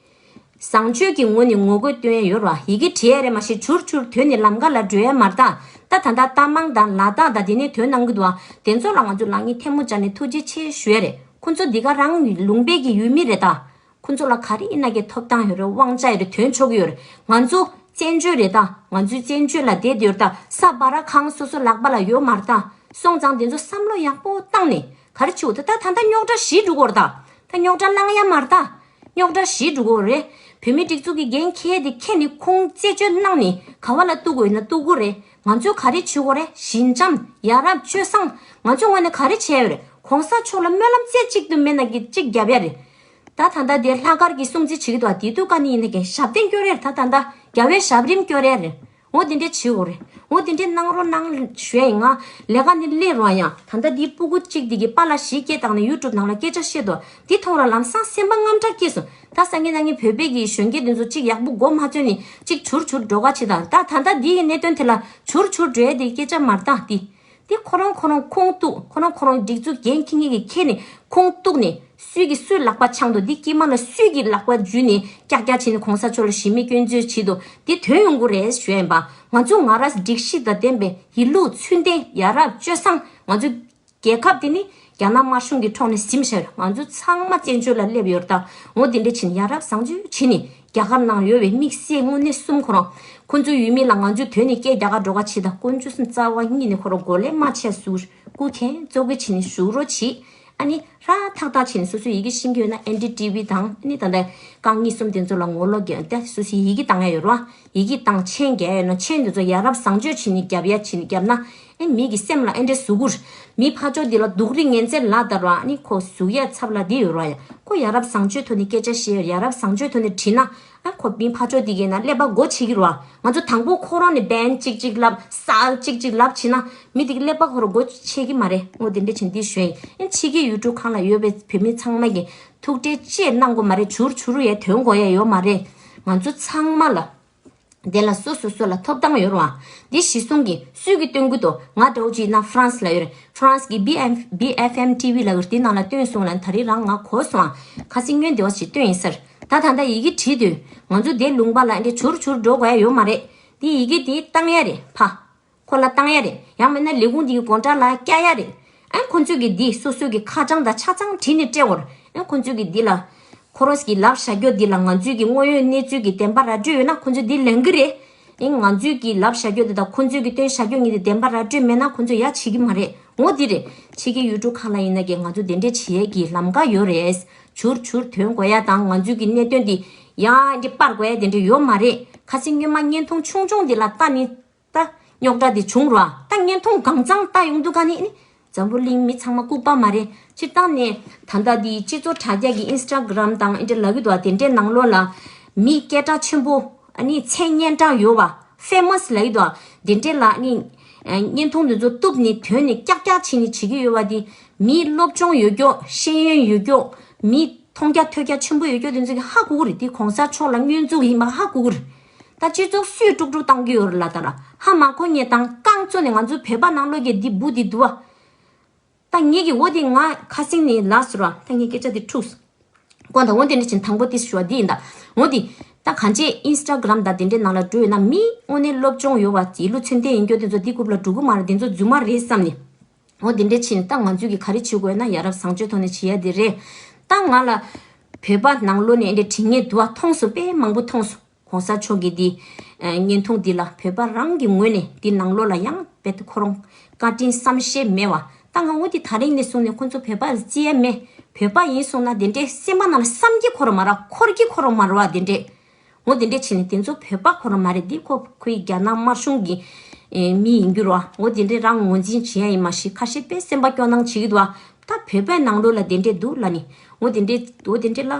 བཟང་སྤྱོད་ཀྱི་ངོ་ནས་ངོ་རྒོལ་སྟོན་ཡ་ཡོད་ར། ཡི་གེ་བྲིས་ཡ་རེད་མ་གཞི་བྱུར་བྱུར་དོན་ནི་ལམ་ཁ་ལ་འགྲོ་ཡ་མ་རེད་ད། ད་ད་ལྟ་རྟ་མང་དང་ལ་དྭགས་དང་དེ་ནས་དོན་གནང་གི་འདུག་ཨ། དེ་ཚོ་ལ་ང་ཚོ་ལག་གཉིས་ཐལ་མོ་སྦྱར་ནས་ཐུགས་རྗེ་ཆེ་ཞུ་ཡ་རེད། ཁོ་ཚོ་འདི་ག་རང་ལུང་པའི་གི་ཡུལ་མི་རེད་ད། ཁོ་ཚོ་ལ་ག་རེ་ཡིན་ན་གི་ཐོབ་ཐང་ཡོད་རེད། དབང་ཆ་ཡོད་རེད། དོན་ཆོག་གི་ཡོད་རེད། ང་ཚོ་བཙན་བྱོལ་རེད་ད། ང་ཚོའི་བཙན་བྱོལ་ལ་བསྡད་ཡོད་ད། ས་བ་ར་ཁང་སོ་སོ་ལག་པ་ལ་ཡོད་མ་རེད་ད། སོང་ཙང་དེ་ཚོ་བསམ་བློ་ཡག་པོ་བཏང་ནས་ག་རེ་བྱེད་དགོས་ད། ད་ད་ད་རྙོག་དྲ་ཞི་འགྲོ་གི་རེད་ད། ད་རྙོག་དྲ་བསླང་ཡ་མ་རེད་ད། རྙོག་དྲ་ཞི་འགྲོ་གི་རེད། བོད་མི་སྒྲིག་འཛུགས་ཀྱི་འགན་འཁྱེར་དེ་འཁྱེར་ནས་ཁོང་རྩད་གཅོད་གནང་ནས་ག་བ་ལ་གཏུག་དགོས་ཡིན་ན་གཏུག་དགོས་རེད། ང་ཚོས་ག་རེ་བྱེད་དགོས་རེད། ཞི་འཇམ་ཡ་རབས་སྤྱོད་བཟང་། ང་ཚོས་དངོས་གནས་ག་རེ་བྱས་ཡོད་རེད། གོང་ས་མཆོག་ལ་སྨོན་ལམ་རྩེ་གཅིག་ཏུ་མེད་ན་གི་གཅིག་བརྒྱབ་ཡ་རེད། ད་ད་ལྟ་དེ་ལྷག་དཀར་གྱི་སྲུང་བརྩི་བྱེད་ཀྱི་འདུག་དེ་དུས་ཀ་ནས་ཡིན་ན་ཀྱང་ཞབས་བརྟན་སྐྱོར་ཡ་རེད། ད་ད་ལྟ་རྒྱལ་བའི་ཞབས་རིམ་སྐྱོར་ཡ་རེད། འོ་དེ་འདྲས་བྱེད་དགོས་རེད། འོ་དེ་འདྲས་གནང་རོགས་གནང་ཞུ་ཡ་ཡིན། ང་ལས་ཀ་ནི་སླེབས་རོགས་ཡང་། ད་ལྟ་འདི་སྤུ་གུ་གཅིག་འདི་གི་པཱ་ལགས་ཞིག་སྐད་བཏང་ནས་ཡུ་ཊུབ་ནང་ལ་སྐད་ཆ་བཤད་དོ། འདི་མཐོང་ར་ལམ་སང་སེམས་པ་དངངས་སྐྲག་སྐྱེས་སོང་། ད་སང་ཉིན་གནངས་ཉིན་བོད་པའི་གི་གཞོན་སྐྱེས་འདི་ཚོ་གཅིག་ཡག་པོ་མགོ་མ་ཚོས་ནས་གཅིག་བྱུར་བྱུར་འགྲོ་ག་བྱེད་དང་། ད་ད་ལྟ་འདི་ཡི་གནད་དོན་དེ་ལ་བྱུར་བྱུར་འགྲོ་ཡ་དེ་སྐད་ཆ་མ་རེད་ད། འདི་འདི་ཁོ་རང་ཁོ་རང་ཁུངས་གཏུགས། ཁོ་རང་ཁོ་རང་སྒྲིག་འཛུགས་འགན་འཁྱེར་མཁན་གྱིས་ཁྱེར་ནས་ཁུངས་གཏུགས་ནས། སུས་ཀྱིས་སུའི་ལག་པ་འཆང་འདུག་འདི་དཀྱིལ་མ་ལ་སུས་ཀྱིས་ལག་པ་འཇུས་ནས་ཀྱག་ཀྱག་བྱས་ནས་གོང་ས་མཆོག་ལ་ཞི་མོལ་སྐྱོན་བརྗོད་བྱས་འདུག་འདི་དོན་ཡོང་གི་རེད་ཞུ་ཡ་ཡིན་པ། ང་ཚོ་ང་རང་སྒྲིག་གཞི་དང་ལྡན་པའི་ཡིད་ལུགས་ཚུལ་ལྡན་ཡ་རབས་སྤྱོད་བཟང་། ང་ཚོ་རྒྱལ་ཁབ་འདི་ནི་རྒྱ་ནག་དམར་གཞུང་གི་ཕྱོགས་ནས་ཟིན་ཤག་ང་ཚོ་ཚང་མ་བཙན་བྱོལ་ལ་སླེབས་ཡོད་རེད་ད། འོ་འདི་འདྲ་བྱས་ནས་ཡ་རབས་བཟང་སྤྱོད་བྱས་ནས་རྒྱ་གར་ནང་ཡོད་པའི་དམིགས་བསལ་དངོས་གནས་གསུམ་ཁོ་རང་། ཁོ་ཚོའི་ཡུལ་མི་ལ་ང་ཚོས་དོན་ནས་སྐད་རྒྱག་ག་འགྲོ་ག་བྱེད་དང་། དཀོན་མཆོག་གསུམ་རྩ་བ་ཉིད་ནས་ཁོ་རང་མགོ་ལས་མ་ཆད་ཟུར་སྐུ་མཁྱེན་གཙོ་གུ་བྱས་ནས་བཞུགས་རོགས་བྱེད། ཨ་ནི་ར་ཐག་ཐག་བྱས་ནས་སོ་སོའི་ཡི་གེ་ཤེས་ཀྱི་ཡོད་ན་ཨེན་ཌི་ཊི་ཝི་དང་། ཨ་ནི་ད་ལྟ་རྐང་གཉིས་གསུམ་དེ་ཚོ་ལ་ངོ་ལོག་རྒྱག་ད་སོ་སོའི་ཡི་གེ་བཏང་ཡ་ཡོད་ར། ཡི་གེ་བཏང་མཆན་རྒྱག་ཡ་ཡོད་ན་མཆན་དེ་ཚོ་ཡ་རབས་བཟང་སྤྱོད་བྱས་ནས་རྒྱབ་ཡ་བྱས་ནས་རྒྱབ་ན། ཨེ་མི་གི་སེམས་ལ་ཨེ་འདྲ་ཟུག་གུར། མི་ཕར་ཕྱོགས་འདི་ལ་སྡུག་རུས་ངན་ཚད་ལ་དར་བ། ཨ་ནི་ཁོ་ཟུག་ཡ་ཚབ་ལ་འདི་ཡོད་ར་ཡ། ཁོ་ཡ་རབས་བཟང་སྤྱོད་ཐོག་ནས་སྐད་ཆ་བཤད་ཡ་རབས་བཟང་སྤྱོད་ཐོག་ནས་བྲིས་ན། ཨ་ཁོ་མི་ཕར་ཕྱོགས་འདི་གས་ན་ཀླད་པ་སྒོ་ཕྱེ་གི་ར། ང་ཚོ་དང་པོ་ཁོ་རང་ནས་བན་གཅིག་གཅིག་ལབ་ས་གཅིག་གཅིག་ལབ་བྱས་ན་མི་འདི་གི་ཀླད་པ་ཁོ་ར་སྒོ་ཕྱེ་གི་མ་རེད། འོ་དེ་འདྲ་བྱས་འདི་ཞུ་ཡ་ཡིན། ཨ་ཕྱི་གི་ཡུལ་གྲུ་ཁག་ལ་ཡོད་པའི་བོད་མི་ཚང་མ་གི་ཐུགས་ཁྲལ་ཅེས་གནང་དགོས་མ་རེད། བྱུར་བྱུར་ཡ་དོན་གོ་ཡ་ཡོད་མ་རེད། ང་ཚོ་ཚང་མ་ལ། དེ་ལ་སོ་སོ་སོ་ལ་ཐོབ་ཐང་ཡོད་རེད་བ། འདི་གཞི་བཟུང་གིས་སུས་ཀྱིས་སྟོན་གི་འདུག་ང་འདྲ་བོ་ཅིག་ཡིན་ན་ཧྥ་རན་སི་ལ་ཡོད་རེད། ཧྥ་རན་སི་གི་བི་ཨེམ་བི་ཨེཕ་ཨེམ་ཊི་ཝི་ལ་ཡོད་རེད། འདི་ནང་ལ་སྟོན་སོང་ལ་ད་རེས་རང་ང་གོ་སོང་ཨ། ཁ་སང་སྔོན་དེ་བ་ཞིག་སྟོན་ཡིན་ཟེར། ད་ད་ལྟ་ཡི་གེ་བྲིས་དུས་ང་ཚོ་དེ་ལུང་པ་ལ་འདི་བྱུར་བྱུར་འགྲོ་དགོས་ཡ་ཡོད་མ་རེད། འདི་ཡི་གེ་དེ་བཏང་ཡ་རེད་ཕ། ཁོ་ལ་བཏང་ཡ་རེད། ཡང་མིན་ན་ལས་ཁུངས་འདི་གི་སྒོ་འགྲམ་ལ་བཀལ་ཡ་རེད། ཨ་ཁོ་ཚོས་ཀྱིས་འདི་སོ་སོའི་གི་ཁ་བྱང་དང་ཆ་ཚང་བྲིས་ནས་སྤྲད་འོར། ཨ་ཁོ་ཚོས་ཀྱིས་འདི་ལ། ཁོ་རོས་ཀྱི་ལབ་བྱ་རྒྱུ་འདི་ལ་ང་ཚོས་ཀྱི་དངོས་ཡོད་གནས་ཚུལ་གྱི་བདེན་པ་ར་སྤྲོད་ཡོད་ན་ཁོ་ཚོས་འདི་ལེན་གི་རེད། ཨིན་ང་ཚོས་ཀྱི་ལབ་བྱ་རྒྱུ་འདི་དང་ཁོ་ཚོས་ཀྱི་སྟོན་བྱ་རྒྱུ་གཉིས་འདི་བདེན་པ་ར་སྤྲོད་མེད་ན་ཁོ་ཚོས་ཡ་བྱེད་ཀྱི་མ་རེད། འོ་འདི་རེད། ཕྱི་གི་ཡུལ་གྲུ་ཁག་ལ་ཡིན་ན་ཀྱི་ང་ཚོ་དེ་འདྲས་བྱེད་ཡས་ཀྱི་ལམ་ཀ་ཡོད་རེད། བྱུར་བྱུར་ཐོན་དགོས་ཡ་དང་ང་ཚོས་ཀྱི་གནད་དོན་འདི་ཡ་འདི་སྤར་དགོས་ཡ་དེ་འདྲས་ཡོད་མ་རེད། ཁ་སང་སྔོན་མ་བརྙན་ཐུང་ཆུང་ཆུང་འདི་ལ་ལྟ་ནི། ད་རྙོག་དྲ་དེ་བྱུང་ར། ད་བརྙན་ཐུང་གང་ཚང་ལྟ་ཡོང་དུས་ག་ནས་ནི་འཛམ་བུ་གླིང་མི་ཚང་མ་ལྐུགས་པ་མ་རེད། སྤྱིར་བཏང་ནས་ད་ལྟ་དེ་སྤྱི་ཚོགས་དྲ་རྒྱ་གི་ཨིན་སི་ཊ་གྷི་རམ་དང་ཨེ་འདྲ་ལབ་ཀྱི་འདུག་བ། དེ་འདྲའི་ནང་ལོགས་ལ་མི་སྐད་གྲགས་ཆེན་པོ་ཨ་ནི་མཚན་སྙན་གྲགས་ཡོད་བ་ཕེ་མ་སི་ལབ་ཀྱི་འདུག་བ། དེ་འདྲའི་ལ་ནི་བརྙན་ཐུང་དེ་ཚོ་གཏུབ་ནས་དོན་ནས་ཀྱག་ཀྱག་བྱས་ནས་བྱེད་ཀྱི་ཡོད་བ། དེ་མི་སློབ་སྦྱོང་ཡོད་ཀྱོག་ཤེས་ཡོན་ཡོད་ཀྱོག་མི་མཐོང་རྒྱ་ཐོས་རྒྱ་ཆེན་པོ་ཡོད་ཀྱོག་དེ་ཚོ་གི་ཧ་གོ་གི་རེད། དེ་གོང་ས་མཆོག་ལ་བསྙོན་འཛུགས་ཡིན་པ་ཧ་གོ་གི་རེད། ད་སྤྱི་ཚོགས་སུས་དཀྲུག་དཀྲུག་བཏང་གི་ཡོད་རེད་ལ། ད་ར་ཧ་མ་གོ་ངེས་དང་རྐང་བཙུགས་ནས་ང་ཚོའི་བོད་པ་ནང་ལོགས་ཀྱི་འདི་འབུ་འདི་འདུག་བ། ད་ངེད་ཀྱི་འོ་དེ་ང་ཁ་སེང་ནས་ལ་ཟེར་བ། ད་ངས་སྐད་ཆ་དེ་འཁྲུགས་གོ། ད་འོ་དེ་འདྲ་ཕྱིན་དང་པོ་དེ་ཞུ་བ་འདི་ཡིན། ད་འོ་དེ་ད་གང་ཅི་ཨིན་སི་ཊ་གྷི་རམ་དང་དེ་འདྲའི་ནང་ལ་འགྲོ་ཡོད་ན་མི་དངོས་གནས་སློབ་སྦྱོང་ཡོད་བ་ཡིན་ལུགས་ཚུལ་ལྡན་ཡིན་རྒྱུ་དེ་ཚོ་འདི་རྐུབ་ལ་འགྲོ་གི་མ་རེད། དེ་ཚོ་རྫུན་མ་རེད་བསམ་ནས། འོ་དེ་འདྲ་ཕྱིན་ད་ང་ཚོས་ཀྱི་ག་རེ་བྱེད་དགོས་ན་ཡ་རབས་བཟང་སྤྱོད་ཐོག་ནས་བྱེད་ཡ་དེ་རེད། ད་ང་ལ་བོད་པ་ནང་ལོགས་ནས་འདྲ་དྲི་ངན་འདུག་བ་མཐོང་སོང་། དཔེ་མང་པོ་མཐོང་སོང་། གོང་ས་མཆོག་གི་འདི་བརྙན་ཐུང་འདི་ལ་བོད་པ་རང་གི་ངོས་ནས་འདི་ནང་ལོགས་ལ་ཡང་རྦད་དེ་ཁོ་རང་བཀའ་དྲིན་བསམ་ཤེས་མེད་བ། ད་ང་འོ་འདི་ད་རིང་ནས་བཟུང་ནས་ཁོ་ཚོ་བོད་པ་བརྩི་ཡ་མེད། བོད་པ་ཡིན་སོང་ན་དེ་འདྲའི་སེམས་པ་ནང་ལ་བསམ་གྱི་ཁོ་རང་མ་རེད། འཁོར་གྱི་ཁོ་རང་མ་རེད་བ། དེ་འདྲའི་འོ་དེ་འདྲའི་བྱས་ནས་དེ་ཚོ་བོད་པ་ཁོ་རང་མ་རེད། འདི་ཁོ་ཁོའི་རྒྱ་ནག་དམར་གཞུང་གི་མི་ཡིན་རྒྱུ་རེད་བ། འོ་དེ་འདྲའི་རང་ངོས་འཛིན་བྱེད་ཡ་ཡིན་མ་ཤེས། ཁ་ཤས་དཔེ་སེམས་པ་སྐྱོ་སྣང་བྱེད་ཀྱི་འདུག་བ། ད་བོད་པའི་ནང་ལོགས་ལ་དེ་འདྲའི་འདུག་ལ་ནི་འོ་དེ་འདྲའི་འོ་དེ་འདྲའི་ལ།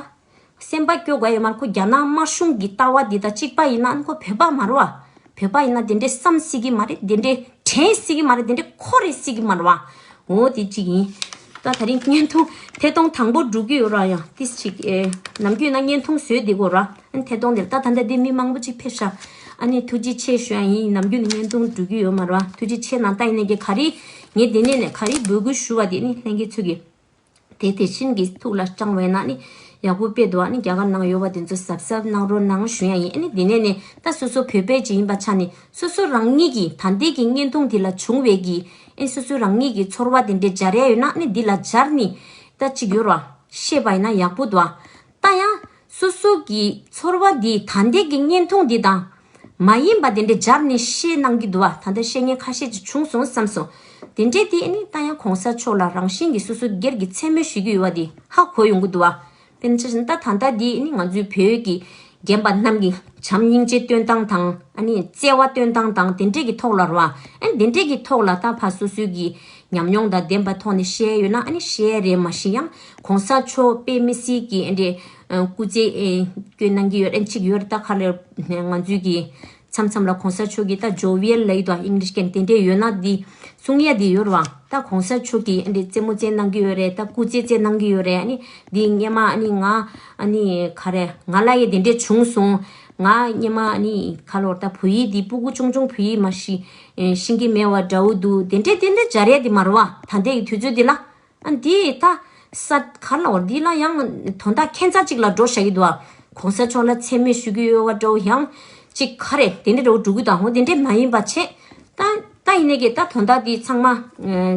སེམས་པ་སྐྱོ་དགོས་ཡོད་མ་རེད། ཁོ་རྒྱ་ནག་དམར་གཞུང་གི་ལྟ་བ་འདི་དང་གཅིག་པ་ཡིན་ན་ཁོ་བོད་པ་མ་རེད་བ། བོད་པ་ཡིན་ན་དེ་འདྲའི་བསམ་སྲིད་ཀྱི་མ་རེད། དེ་འདྲའི་དྲན་སྲིད་ཀྱི་མ་རེད། དེ་འདྲའི་འཁོར་རེ་སྲིད་ཀྱི་མ་རེད་བ། འོ་དེ་གཅིག་ཡིན། ད་ད་རིང་བརྙན་ཐུང་ཐད་གཏོང་དང་པོ་འགྲོ་གི་ཡོད་ར། ཡང་ཏིས་གཅིག་ཨེ་ནམ་རྒྱུན་ན་བརྙན་ཐུང་བཟོས་བསྡད་གོ་ར། ཨ་ནི་ཐད་གཏོང་དེར་ད་ད་ལྟ་དེ་མི་མང་པོ་ཅིག་ཕེབས་ཤག་ཨ་ནི་ཐུགས་རྗེ་ཆེ་ཞུ་ཡ་ཡིན། ནམ་རྒྱུན་ནས་བརྙན་ཐུང་འགྲོ་གི་ཡོད་མ་རེད་བ། ཐུགས་རྗེ་ཆེ་གནང་། ད་ཡིན་ནས་ཀྱི་ག་རེ་ངས་དེ་ནས་ནས་ག་རེ་འབོད་སྐུལ་ཞུ་བ་དེ་ནི་ལྷན་རྒྱས་ཚོ་གི་དེ་དེ་བཞིན་གྱི་ཐུགས་ལ་བཅངས་པས་ན་ནི་ཡག་པོ་དཔེ་འདུག་ཨ་ནི་རྒྱ་གར་ནང་ཡོད་པ་དེ་ཚོ་གཟབ་གཟབ་གནང་རོགས་གནང་ཞུ་ཡ་ཡིན། ཨ་ནི་དེ་ནས་ནི་ད་སོ་སོ་བོད་པའི་ཅིག་ཡིན་པ་ཆ་ནི་སོ་སོ་རང་ཉིད་ཀྱི་ད་ལྟའི་གི་བརྙན་ཐུང་དེ་ལ་བྱུང་བའི་གི་ཨ་ནི་སོ་སོ་རང་ཉིད་ཀྱི་ཚོར་བ་དེ་འདྲའི་སྦྱར་ཡ་ཡོད་ན་ཨ་ནི་འདི་ལ་སྦྱར་ནི་ད་ཅིག་ཡོད་ར་ཤེས་པ་ཡིན་ན་ཡག་པོ་འདུག་ད་ཡང་སོ་སོ་གི་ཚོར་བ་འདི་ད་ལྟའི་གི་བརྙན་ཐུང་འདི་དང་མ་ཡིན་པ་དེ་འདྲའི་སྦྱར་ནས་བཤད་གནང་གི་འདུག་བ། ད་ལྟ་བཤད་མཁན་ཁ་ཤས་ཅིག་བྱུང་སོང་བསམ་སོང་། དེ་འདྲའི་དེ་ནི་ད་ཡང་གོང་ས་མཆོག་ལ་རང་བཞིན་གྱིས་སོ་སོ་སྒེར་གྱི་མཚན་སྨོད་ཞུ་གི་ཡོད་བ་དེ་ཧ་གོ་ཡོང་གི་འདུག་བ། དཔེར་ན་ཆ་བཞག་ན་ད་ད་ལྟ་འདི་ནི་ང་ཚོའི་བོད་ཀྱི་རྒན་པ་རྣམས་ཀྱི་བྱམས་སྙིང་རྗེ་སྟོན་སྟངས་དང་ཨ་ནི་བརྩེ་བ་སྟོན་སྟངས་དང་དེ་འདྲས་ཀྱི་ཐོག་ལ་རེད་བ། ཨ་ནི་དེ་འདྲས་ཀྱི་ཐོག་ལ་ད་ཕར་སོ་སོའི་གི་ཉམས་མྱོང་དང་ལྡན་པ་ཐོག་ནས་བཤད་ཡོད་ན་ཨ་ནི་བཤད་རེད། མ་གཞི་ཡང་གོང་ས་མཆོག་དཔེ་མི་སྲིད་ཀྱི་ཨ་འདྲས་སྐུ་ཚེ་སྐྱོན་གནང་གི་ཡོད་རེད། གཅིག་ཡོད་རེད། ད་ག་ལེར་ང་ཚོའི་གི་མཚམས་མཚམས་ལ་གོང་ས་མཆོག་གི་ད་ཇོ་ཝི་ཡལ་ལབ་ཀྱི་འདུག་ཨིང་ལིཤ་སྐད་དེ་འདྲས་ཡོད་ན་འདི་གསུང་ཡ་འདི་ཡོད་རེད་བ། ད་གོང་ས་མཆོག་གི་ཨ་འདྲས་རྩེད་མོ་རྩེ་གནང་གི་ཡོད་རེད། ད་སྐུ་རྩེད་རྩེ་གནང་གི་ཡོད་རེད། ཨ་ནི་འདི་སྔོན་མ་ཨ་ནི་ང་ཨ་ནི་ག་རེ་ང་ལ་ཡ་དེ་འདྲས་བྱུང་སོང་། ང་སྔོན་མ་ཨ་ནི་ག་ལོར་ད་བོད་ཡིག་འདི་སྤུ་གུ་ཆུང་ཆུང་བོད་ཡིག་མ་ཤེས་ཤེས་ཀྱི་མེད་པ་འདྲ་བོ་འདུག་དེ་འདྲས་དེ་འདྲས་སྦྱར་ཡ་འདི་མ་རེད་བ། ད་ལྟའི་གི་དུས་ཚོད་འདི་ལ། ཨ་འདི་ད་ས་ག་ལ་བར་འདི་ལ་ཡང་དོན་དག་ཁྱད་མཚར་ཅིག་ལ་འགྲོ་བཞག་གི་འདུག་ཨ། གོང་ས་མཆོག་ལ་མཚན་སྨད་ཞུ་གི་ཡོད་པ་འདྲ་བོ་ཡང་ཅིག་ག་རེ་དེ་འདྲ་འདྲ་བོ་འགྲོ་གི་འདུག་འོ་དེ་འདྲ་མ་ཡིན་པ་བྱས། ད་ད་ཡིན་ནའི་གི་ད་དོན་དག་འདི་ཚང་མ་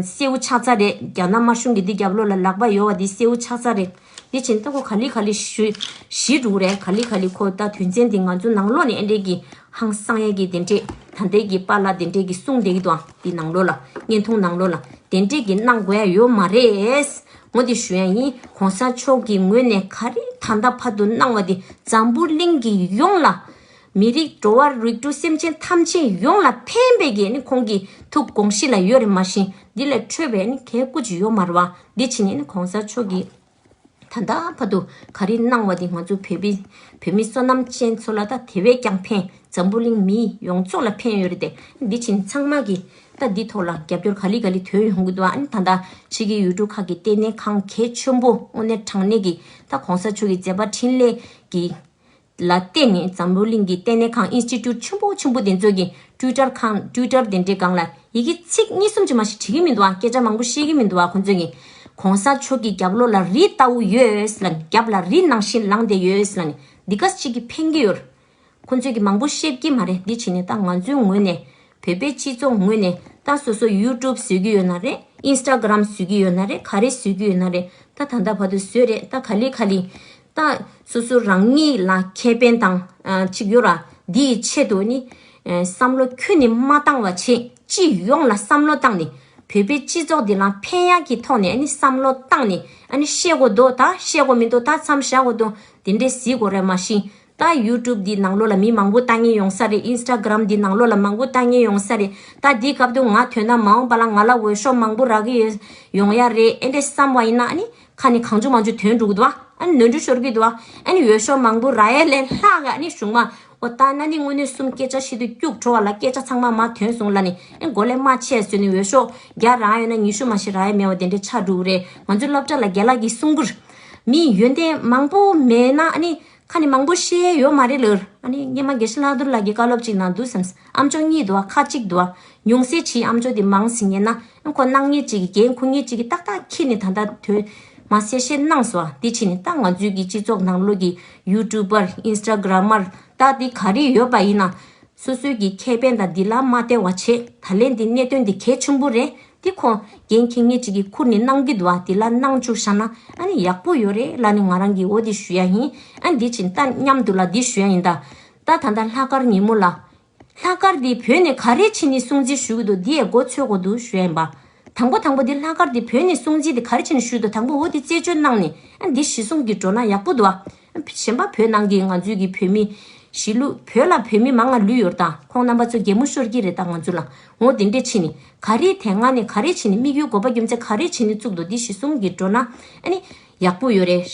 གསལ་བོ་ཆགས་ཚར་རེད། རྒྱ་ནག་དམར་གཞུང་གི་འདི་རྒྱབ་ལོགས་ལ་ལག་པ་ཡོད་པ་འདི་གསལ་བོ་ཆགས་ཚར་རེད། འདི་བྱས་ད་ཁོ་ག་ལེ་ག་ལེ་ཞུ་ཞི་འགྲོ་གི་རེད། ག་ལེ་ག་ལེ་ཁོ་ད་དོན་ཚན་འདི་ང་ཚོ་ནང་ལོགས་ནས་ཨེ་འདྲས་གི་ཧང་སང་ཡས་ཀྱི་དེ་འདྲས་ད་ལྟའི་གི་པཱ་ལགས་དེ་འདྲས་གི་གསུང་བསྡད་ཀྱི་འདུག་ཨ། འདི་ནང་ལོགས་ལ་བརྙན་ཐུང་ནང་ལོགས་ལ་དེ་འདྲས་གི་གནང་དགོས་ཡ་ཡོད་མ་རེད། ངོ་དེ་ཞུ་ཡ་ཡིན། གོང་ས་མཆོག་གི་ངོས་ནས་ག་རེ་ད་ལྟ་བར་དུ་གནང་བ་དེ་འཛམ་བུ་གླིང་གི་ཡོངས་ལ་མི་རིགས་འགྲོ་བ་རིགས་དྲུག་སེམས་ཅན་ཐམས་ཅད་ཡོངས་ལ་ཕན་པའི་གི་ནི་ཁོང་གི་ཐུགས་དགོངས་གཞི་ལ་ཡོད་རེད། མ་གཞི་འདི་ལས་འཕྲོས་པའི་ནི་གལ་ཀུ་ཅི་ཡོད་མ་རེད་བ། འདི་ཕྱིན་ནས་ནི་གོང་ས་མཆོག་གི་ད་ལྟ་བར་དུ་ག་རེ་གནང་བ་དེ་ང་ཚོ་བོད་པའི་བོད་མི་བསོད་ནམས་ཅན་ཚོ་ལ་ད་དེ་བས་ཀྱང་ཕན། འཛམ་བུ་གླིང་མི་ཡོངས་རྫོགས་ལ་ཕན་ཡོད་རེད་དེ། འདི་ཕྱིན་ཚང་མ་གིས་ད་འདི་ཐོག་ལ་རྒྱབ་སྐྱོར་ག་ལེ་ག་ལེ་ཐོན་ཡོང་གི་འདུག་ཨ་ནི་ད་ལྟ་ཕྱི་རྒྱལ་ཡུལ་གྲུ་ཁག་གི་ལྟེ་གནས་ཁང་གལ་ཆེན་པོ་དངོས་གནས་དྲང་གནས་ཀྱི་ད་གོང་ས་མཆོག་གི་མཛད་པ་འཕྲིན་ལས་ཀྱི་ལ་བརྟེན་ནས་འཛམ་བུ་གླིང་གི་ལྟེ་གནས་ཁང་ཨིན་སི་ཊི་ཊུཊ་ཆེན་པོ་ཆེན་པོ་དེ་ཚོ་གི་ཊུའི་ཊར་ཁང་ཊུའི་ཊར་དེ་འདྲའི་སྒང་ལ་ཡི་གེ་ཚིག་གཉིས་གསུམ་ཅིག་མ་ཞིག་བྲིས་ཀྱི་མི་འདུག་ཨ། སྐད་ཆ་མང་པོ་བཤད་ཀྱི་མི་འདུག་ཨ། ཁོང་ཚོས་ཀྱི་གོང་ས་མཆོག་གི་རྒྱབ་ལོགས་ལ་རི་ལྟ་བུ་ཡོད་ལ་ནི་རྒྱབ་ལ་རི་ནང་བཞིན་ལངས་བསྡད་ཡོད་ལ་ནི་འདི་ག་ཅིག་གི་ཕན་གྱི་ཡོད། ཁོང་ཚོས་ཀྱི་མང་པོ་བཤད་ཀྱི་མ་རེད། འདི་བྱས་ནས་ད་ང་ཚོའི་ངོས་ནས་བོད་པའི་སྤྱི་ཚོགས་ངོས་ནས་ད་སོ་སོ་ཡུ་ཊུབ་བཟོ་གི་ཡོད་ན་རེད། ཨིན་སི་ཊ་གྷི་རམ་བཟོ་གི་ཡོད་ན་རེད། ག་རེ་བཟོ་གི་ཡོད་ན་རེད། ད་ད་ལྟ་བར་དུ་བཟོས་རེད། ད་ག་ལེ་ག་ལེ་ ད་སོ་སོ་རང་ཉིད་ལ་ཁེ་ཕན་དང་ཨ་ཅིག་ཡོད་ར། འདི་ཡི་ཆེད་དུ་ནི་ཨ་བསམ་བློ་ཁྱོན་ནས་མ་བཏང་བ་བྱས། སྤྱི་ཡོངས་ལ་བསམ་བློ་བཏང་ནས་བོད་པའི་སྤྱི་ཚོགས་འདི་ལ་ཕན་ཡག་གི་ཐོག་ནས་ཨ་ནི་བསམ་བློ་བཏང་ནས་ཨ་ནི་བཤད་དགོས་འདུག་ད་བཤད་དགོས་མི་འདུག་ད་མཚམས་བཞག་དགོས་འདུག་དེ་འདྲས་གཟིགས་དགོས་རེད། མ་གཞི་ད་ཡུ་ཊུབ་འདི་ནང་ལོགས་ལ་མི་མང་པོ་ལྟ་མཁན་ཡོང་ས་རེད། ཨིན་སི་ཊ་གྷ་རམ་འདི་ནང་ལོགས་ལ་མང་པོ་ལྟ་མཁན་ཡོང་ས་རེད། ད་འདི་སྐབས་དུ་ང་ཐོན་ན་མ་འོངས་པ་ལ་ང་ལ་འོས་ཤོག་མང་པོ་རག་གི་ཡོད་ཡོང་ཡ་རེད། ཨེ་འདྲས་བསམ་པ་ཡིན་ན་ཨ་ནི་ཁ་ནས་གང་བྱུང་མང་བྱུང་ཐོན་འགྲོ་གི་འདུག་ཨ་ནི་ནོར་འཁྲུལ་ཤོར་གི་འདུག་ཨ་ནི་འོས་ཤོག་མང་པོ་རག་ཡ་ལས་ལྷག་ག་ཨ་ནི་གཞུང་མ་ཨོ་ད་ན་ནི་དངོས་གནས་གསུམ་སྐད་ཆ་བཤད་དུས་སྐྱུག་བྲོ་བ་ལ་སྐད་ཆ་ཚང་མ་མ་ཐོན་སོང་ལ་ནི་ཨེ་མགོ་ལས་མ་ཆད་ཟོས་ནི་འོས་ཤོག་བརྒྱ་རག་ཡོད་ན་ཉི་ཤུ་མ་ཞིག་རག་ཡ་མེད་པ་དེ་འདྲའི་ཆགས་འགྲོ་གི་རེད། ང་ཚོའི་སློབ་གྲྭ་ལ་རྒན་ལགས་ཀྱིས་གསུང་གི་རེད། མི་ཡོན་ཏན་མང་པོ་མེད་ན་ཨ་ནི་ཁ་ནས་མང་པོ་བཤད་ཡ་ཡོད་མ་རེད་ལོར། ཨ་ནི་སྔོན་མ་དགེ་བཤེས་ལྷག་རྡོར་ལགས་ཀྱིས་བཀའ་སློབ་ཅིག་གནང་འདུག་བསམ། ཨམ་ཅོག་གཉིས་འདུག་བ། ཁ་གཅིག་འདུག་བ། ཉུང་ཤས་ཆེ་ཨམ་ཅོག་དེ་མང་ཟིན་ངེས་ན་ཁོ་གནང་ངེས་ཅིག་གི་འགན་ཁུར་ངེས་ཅིག་གི་ཏག་ཏག་ཁྱེར་ནས་ད་ལྟ་དོན་མ་གསལ་བཤད་གནང་སོང་བ། དེ་ཕྱིན་ནས་ད་ང་ཚོའི་གི་སྤྱི་ཚོགས་ནང་ལོགས་ཀྱི་ཡུ་ཊུབ་པར་ཨིན་སི་ཊ་གྷ་རམ་མར་ད་དེ་ག་རེ་ཡོད་པ་ཡིན་ན་སོ་སོའི་གི་ཁེ་ཕན་དང་འདི་ལ་མ་བལྟས་པ་བྱས། ད་ལན་འདི་གནད་དོན་འདི་གལ་ཆེན་པོ་རེད། འདི་ཁོ་འགན་འཁྱེར་ངེས་ཅིག་གི་ཁུར་ནས་གནང་གི་འདུག་བ། འདི་ལ་གནང་བཅུག་བཞག་ན་ཨ་ནི་ཡག་པོ་ཡོད་རེད་ལ་ནི་ང་རང་གི་འོ་འདི་ཞུ་ཡ་ཡིན། ཨ་འདི་ཕྱིན་ད་མཉམ་དུ་ལ་འདི་ཞུ་ཡ་ཡིན། ད་ད་ད་ལྟ་ལྷག་དཀར་ཉིན་མོ་ལ། ལྷག་དཀར་འདི་བོད་ནས་ག་རེ་བྱས་ནས་སྲུང་བརྩི་ཞུ་གི་འདུག་འདི་ཡས་མགོ་ཚོད་དགོས་འདུག་ཞུ་ཡ་ཡིན་པ། དང་པོ་དང་པོ་འདི་ལྷག་དཀར་འདི་བོད་ནས་སྲུང་བརྩི་འདི་ག་རེ་བྱས་ནས་ཞུ་འདུག་དང་པོ་འོ་འདི་རྩད་གཅོད་གནང་ནས་ཨ་འདི་གཞི་བཟུང་གི་འགྲོ་ན་ཡག་པོ་འདུག་ཨ། གཞན་པ་བོད་ནང་གི་ང་ཚོའི་གི་བོད་མི་གཞིས་ལུས་བོད་ལ་བོད་མི་མང་ང་ལུས་ཡོད་ད་ཁོང་རྣམ་པ་ཚོ་གད་མོ་ཤོར་གྱི་རེད་ད་ང་ཚོ་ལ། འོ་འདི་འདྲས་བྱས་ནས་ག་རེ་དེ་སྔ་ནས་ག་རེ་བྱས་ནས་དམིགས་ཡུལ་དགོས་པ་རྒྱུ་མཚན་ག་རེ་བྱས་ནས་བཙུགས་འདུག་འདི་གཞི་བཟུང་གི་འགྲོ་ན་ཨ་ནི་ཡག་པོ་ཡོད་རེད།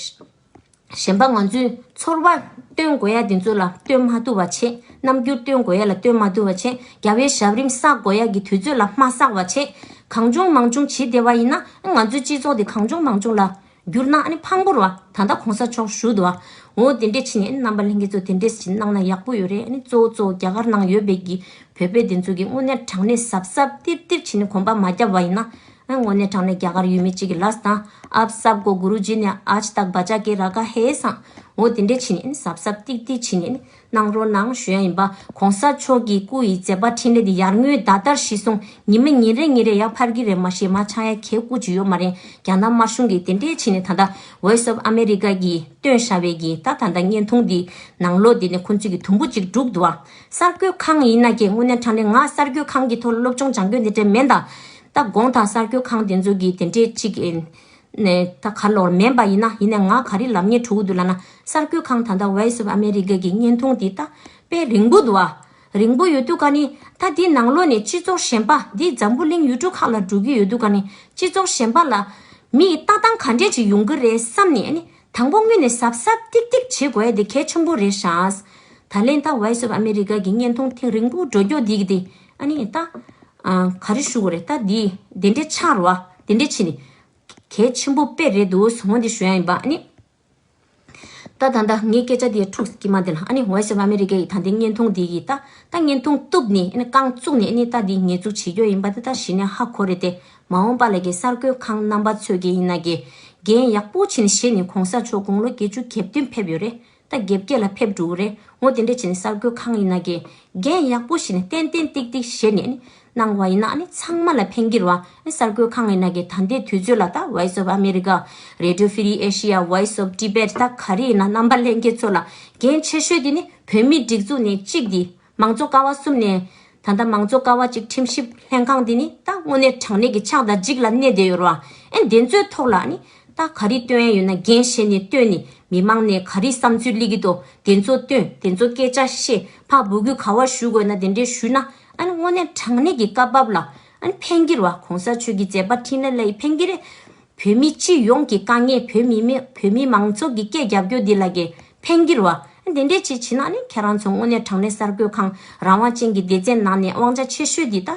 གཞན་པ་ང་ཚོས་ཚོར་བ་སྟོན་དགོས་ཡ་དེ་ཚོ་ལ་སྟོན་མ་ཐུབ་པ་བྱས། རྣམ་འགྱུར་སྟོན་དགོས་ཡ་ལ་སྟོན་མ་ཐུབ་པ་བྱས། རྒྱལ་བའི་ཞབས་རིམ་བསགས་དགོས་ཡ་གི་དུས་ཚོད་ལ་མ་བསགས་པ་བྱས། གང་བྱུང་མང་བྱུང་བྱེད་བསྡད་པ་ཡིན་ན་ང་ཚོའི་སྤྱི་ཚོགས་དེ་གང་བྱུང་མང་བྱུང་ལ་བསྒྱུར་ན་ཨ་ནི་ཕངས་པོ་རེད་བ། ད་ལྟ་གོང་ས་མཆོག་བཞུགས་འདུག་བ། འོ་དེ་འདྲས་བྱས་ནས་ཨ་ནི་རྣམ་པ་ལྷན་རྒྱས་ཚོ་དེ་འདྲས་བྱས་གནང་ན་ཡག་པོ་ཡོད་རེད། ཨ་ནི་གཙོ་བོ་གཙོ་བོ་རྒྱ་གར་ནང་ཡོད་པའི་གི་བོད་པའི་དེ་ཚོ་གི་དངོས་གནས་དྲང་གནས་གཟབ་གཟབ་ཏིབ་ཏིབ་བྱས་ནས་གོམ་པ་མ་བརྒྱབ་པ་ཡིན་ན། ཨ་དངོས་གནས་དྲང་གནས་རྒྱ་གར་ཡུལ་མི་གཅིག་གི་ལས་དང་ཨབ་སབ་གོ་གུ་རུ་ཇི་ནས་ཨཇ་དག་བ་ཅག་གི་ར་ག་ཧེ་སང་འོ་དེ་འདྲས་བྱས་ནས་གཟབ་གཟབ་ཏིག་ཏིག་བྱས་ནས་གནང་རོགས་གནང་ཞུ་ཡ་ཡིན་པ། གོང་ས་མཆོག་གི་སྐུ་ཡི་མཛད་པ་འཕྲིན་ལས་འདི་ཡར་ངོའི་ཟླ་ལྟར་གཞི་བཟུང་ཉི་མ་ཉིན་རེ་ཉིན་རེ་ཡར་འཕར་གྱི་རེད། མ་གཞི་མ་ཆག་ཡ་གལ་སྐུ་ཅི་ཡོད་མ་རེད། རྒྱ་ནག་དམར་གཞུང་གིས་དེ་འདྲས་བྱས་ནས་ད་ལྟ་Voice of America་གིས་བཏོན་བཞག་པའི་གི་ད་ད་ལྟ་བརྙན་ཐུང་འདི་ནང་ལོགས་འདི་ནས་ཁོང་ཚོས་གི་དུམ་བུ་གཅིག་བསྒྲུགས་འདུག་བ། གསར་འགོད་ཁང་ཡིན་ན་ཀྱེ་དངོས་གནས་དྲང་གནས་ང་གསར་འགོད་ཁང་གི་ཐོག་ལ་སློབ་སྦྱོང་སྦྱང་རྒྱུ་འདི་འདྲས་མེད་ད། ད་དགོངས་དག་གསར་འགོད་ཁང་དེ་ཚོ་གི་དེ་འདྲས་གཅིག་ཨེ་ནས་ད་ག་ལོར་མེད་པ་ཡིན་ན། ཡིན་ནའི་ང་ག་རེ་ལབ་སྙིང་བྲོ་གི་འདུག་ལབ་ན་གསར་འགོད་ཁང་ད་ལྟ་Voice of America་གི་བརྙན་ཐུང་འདི་ད་དཔེ་རིང་པོ་འདུག་བ། རིང་པོ་ཡོད་དུས་ག་ནི་ད་འདི་ནང་ལོགས་ནས་སྤྱི་ཚོགས་གཞན་པ་འདི་འཛམ་བུ་གླིང་ཡུལ་གྲུ་ཁག་ལ་འགྲོ་གི་ཡོད་དུས་ག་ནི་སྤྱི་ཚོགས་གཞན་པ་ལ་མི་ཡི་ལྟ་སྟངས་ག་འདྲས་ཅིག་ཡོང་གི་རེད་བསམ་ནས་ཨ་ནི་དང་པོ་དངོས་ནས་གཟབ་གཟབ་ཏིག་ཏིག་བྱེད་དགོས་ཡ་དེ་གལ་ཆེན་པོ་རེད་ཤག་ད་ལན་ད་Voice of America་གི་བརྙན་ཐུང་ཐེངས་རིང་པོ་འགྲོ་རྒྱུ་འདི་གི་དེ་ཨ་ནི་ད་ཨ་ག་རེ་ཞུ་དགོས་རེད། ད་འདི་དེ་འདྲས་ཆགས་རེད་བ། དེ་འདྲས་བྱས་ནས་གལ་ཆེན་པོ་དཔེ་རེད་འདུག་ཟེར་འོ་འདི་ཞུ་ཡ་ཡིན་པ། ཨ་ནི་ད་ད་ད་ངའི་སྐད་ཆ་དེ་འཁྲུག་གི་མ་དེ་ལ་ཨ་ནི་Voice of America་ཡི་ད་ལྟའི་བརྙན་ཐུང་འདི་གི་ད་ད་བརྙན་ཐུང་གཏུབ་ནས་ཨ་ནི་རྐང་བཙུགས་ནས་ཨ་ནི་ད་འདི་ཉེས་འཛུགས་བྱེད་རྒྱུ་ཡིན་པ་དེ་ད་གཞི་ནས་ཧ་གོ་རེད་དེ། མ་འོངས་པ་ལ་གི་གསར་འགོད་ཁང་རྣམ་པ་ཚོས་གི་ཡིན་ན་གི་འགན་ཡག་པོ་བྱས་ནས་བཞེས་ནས་གོང་ས་མཆོག་དགུང་ལོ་བརྒྱད་ཅུ་གྱ་བདུན་ཕེབས་ཡོད་རེད། ད་བརྒྱད་བརྒྱད་ལ་ཕེབས་འགྲོ་གི་རེད། འོ་དེ་འདྲ་བྱས་ནས་གསར་འགོད་ཁང་ཡིན་ན་གི་འགན་ཡག་པོ་བཞེས་ནས་ཏན་ཏན་ཏིག་ཏིག་བཞེས་ནས་ནི་གནང་བ་ཡིན་ན་ཨ་ནི་ཚང་མ་ལ་ཕན་གྱི་རེད་བ། ཨ་ནི་གསར་འགོད་ཁང་ཡིན་ན་གི་ད་ལྟའི་དུས་ཚོད་ལ་ད་Voice of America, Radio Free Asia, Voice of Tibet ད་ག་རེ་ཡིན་ན་རྣམ་པ་ལྷན་རྒྱས་ཚོ་ལ་འགན་ཆེ་ཤོས་དེ་ནི་བོད་མིའི་སྒྲིག་འཛུགས་ནས་གཅིག་དེ། མང་གཙོ་ཀ་བ་གསུམ་ནས་ད་ལྟ་མང་གཙོ་ཀ་བ་གཅིག་ཁྲིམས་ཞིབ་ལྷན་ཁང་འདི་ནི་ད་དངོས་གནས་དྲང་གནས་ཀྱི་ཕྱག་དང་ལྗིད་ལ་གནས་བསྡད་ཡོད་རེད་བ། ཨེ་འདི་ཚོའི་ཐོག་ལ་ནི་ད་ག་རེ་སྟོན་ཡ་ཡོད་ན་འགན་བཞེས་ནས་སྟོན་ནས་མི་མང་ནས་ག་རེ་བསམ་ཚུལ་སླེབས་ཀྱི་འདུག་དེ་ཚོ་སྟོན། དེ་ཚོ་སྐད་ཆ་བཤད། ཕར་འབོད་སྐུལ་ག་བ་ཞུ་དགོས་ན་དེ་འདྲས་ཞུས་ན་ཨ་ནི་དངོས་གནས་དྲང་གནས་ཀྱི་སྐབས་བབ་ལ་ཨ་ནི་ཕན་གྱི་རེད་བ། གོང་ས་མཆོག་གི་མཛད་པ་འཕྲིན་ལས་ལ་ཡི་ཕན་གྱི་རེད། བོད་མི་སྤྱི་ཡོངས་ཀྱི་དཀའ་ངལ་བོད་མི་མི་བོད་མི་མང་ཚོགས་ཀྱི་སྐད་རྒྱབ་སྐྱོར་འདི་ལ་གི་ཕན་གྱི་རེད་བ། འདི་འདྲས་ཅིག་བྱས་ན་ནི་ཁྱེད་རང་ཚོ་དངོས་གནས་དྲང་གནས་གསར་འགོད་ཁང་རང་དབང་ཅན་གྱི་སྡེ་ཚན་ནང་ནས་དབང་ཆ་ཆེ་ཤོས་འདི་ད་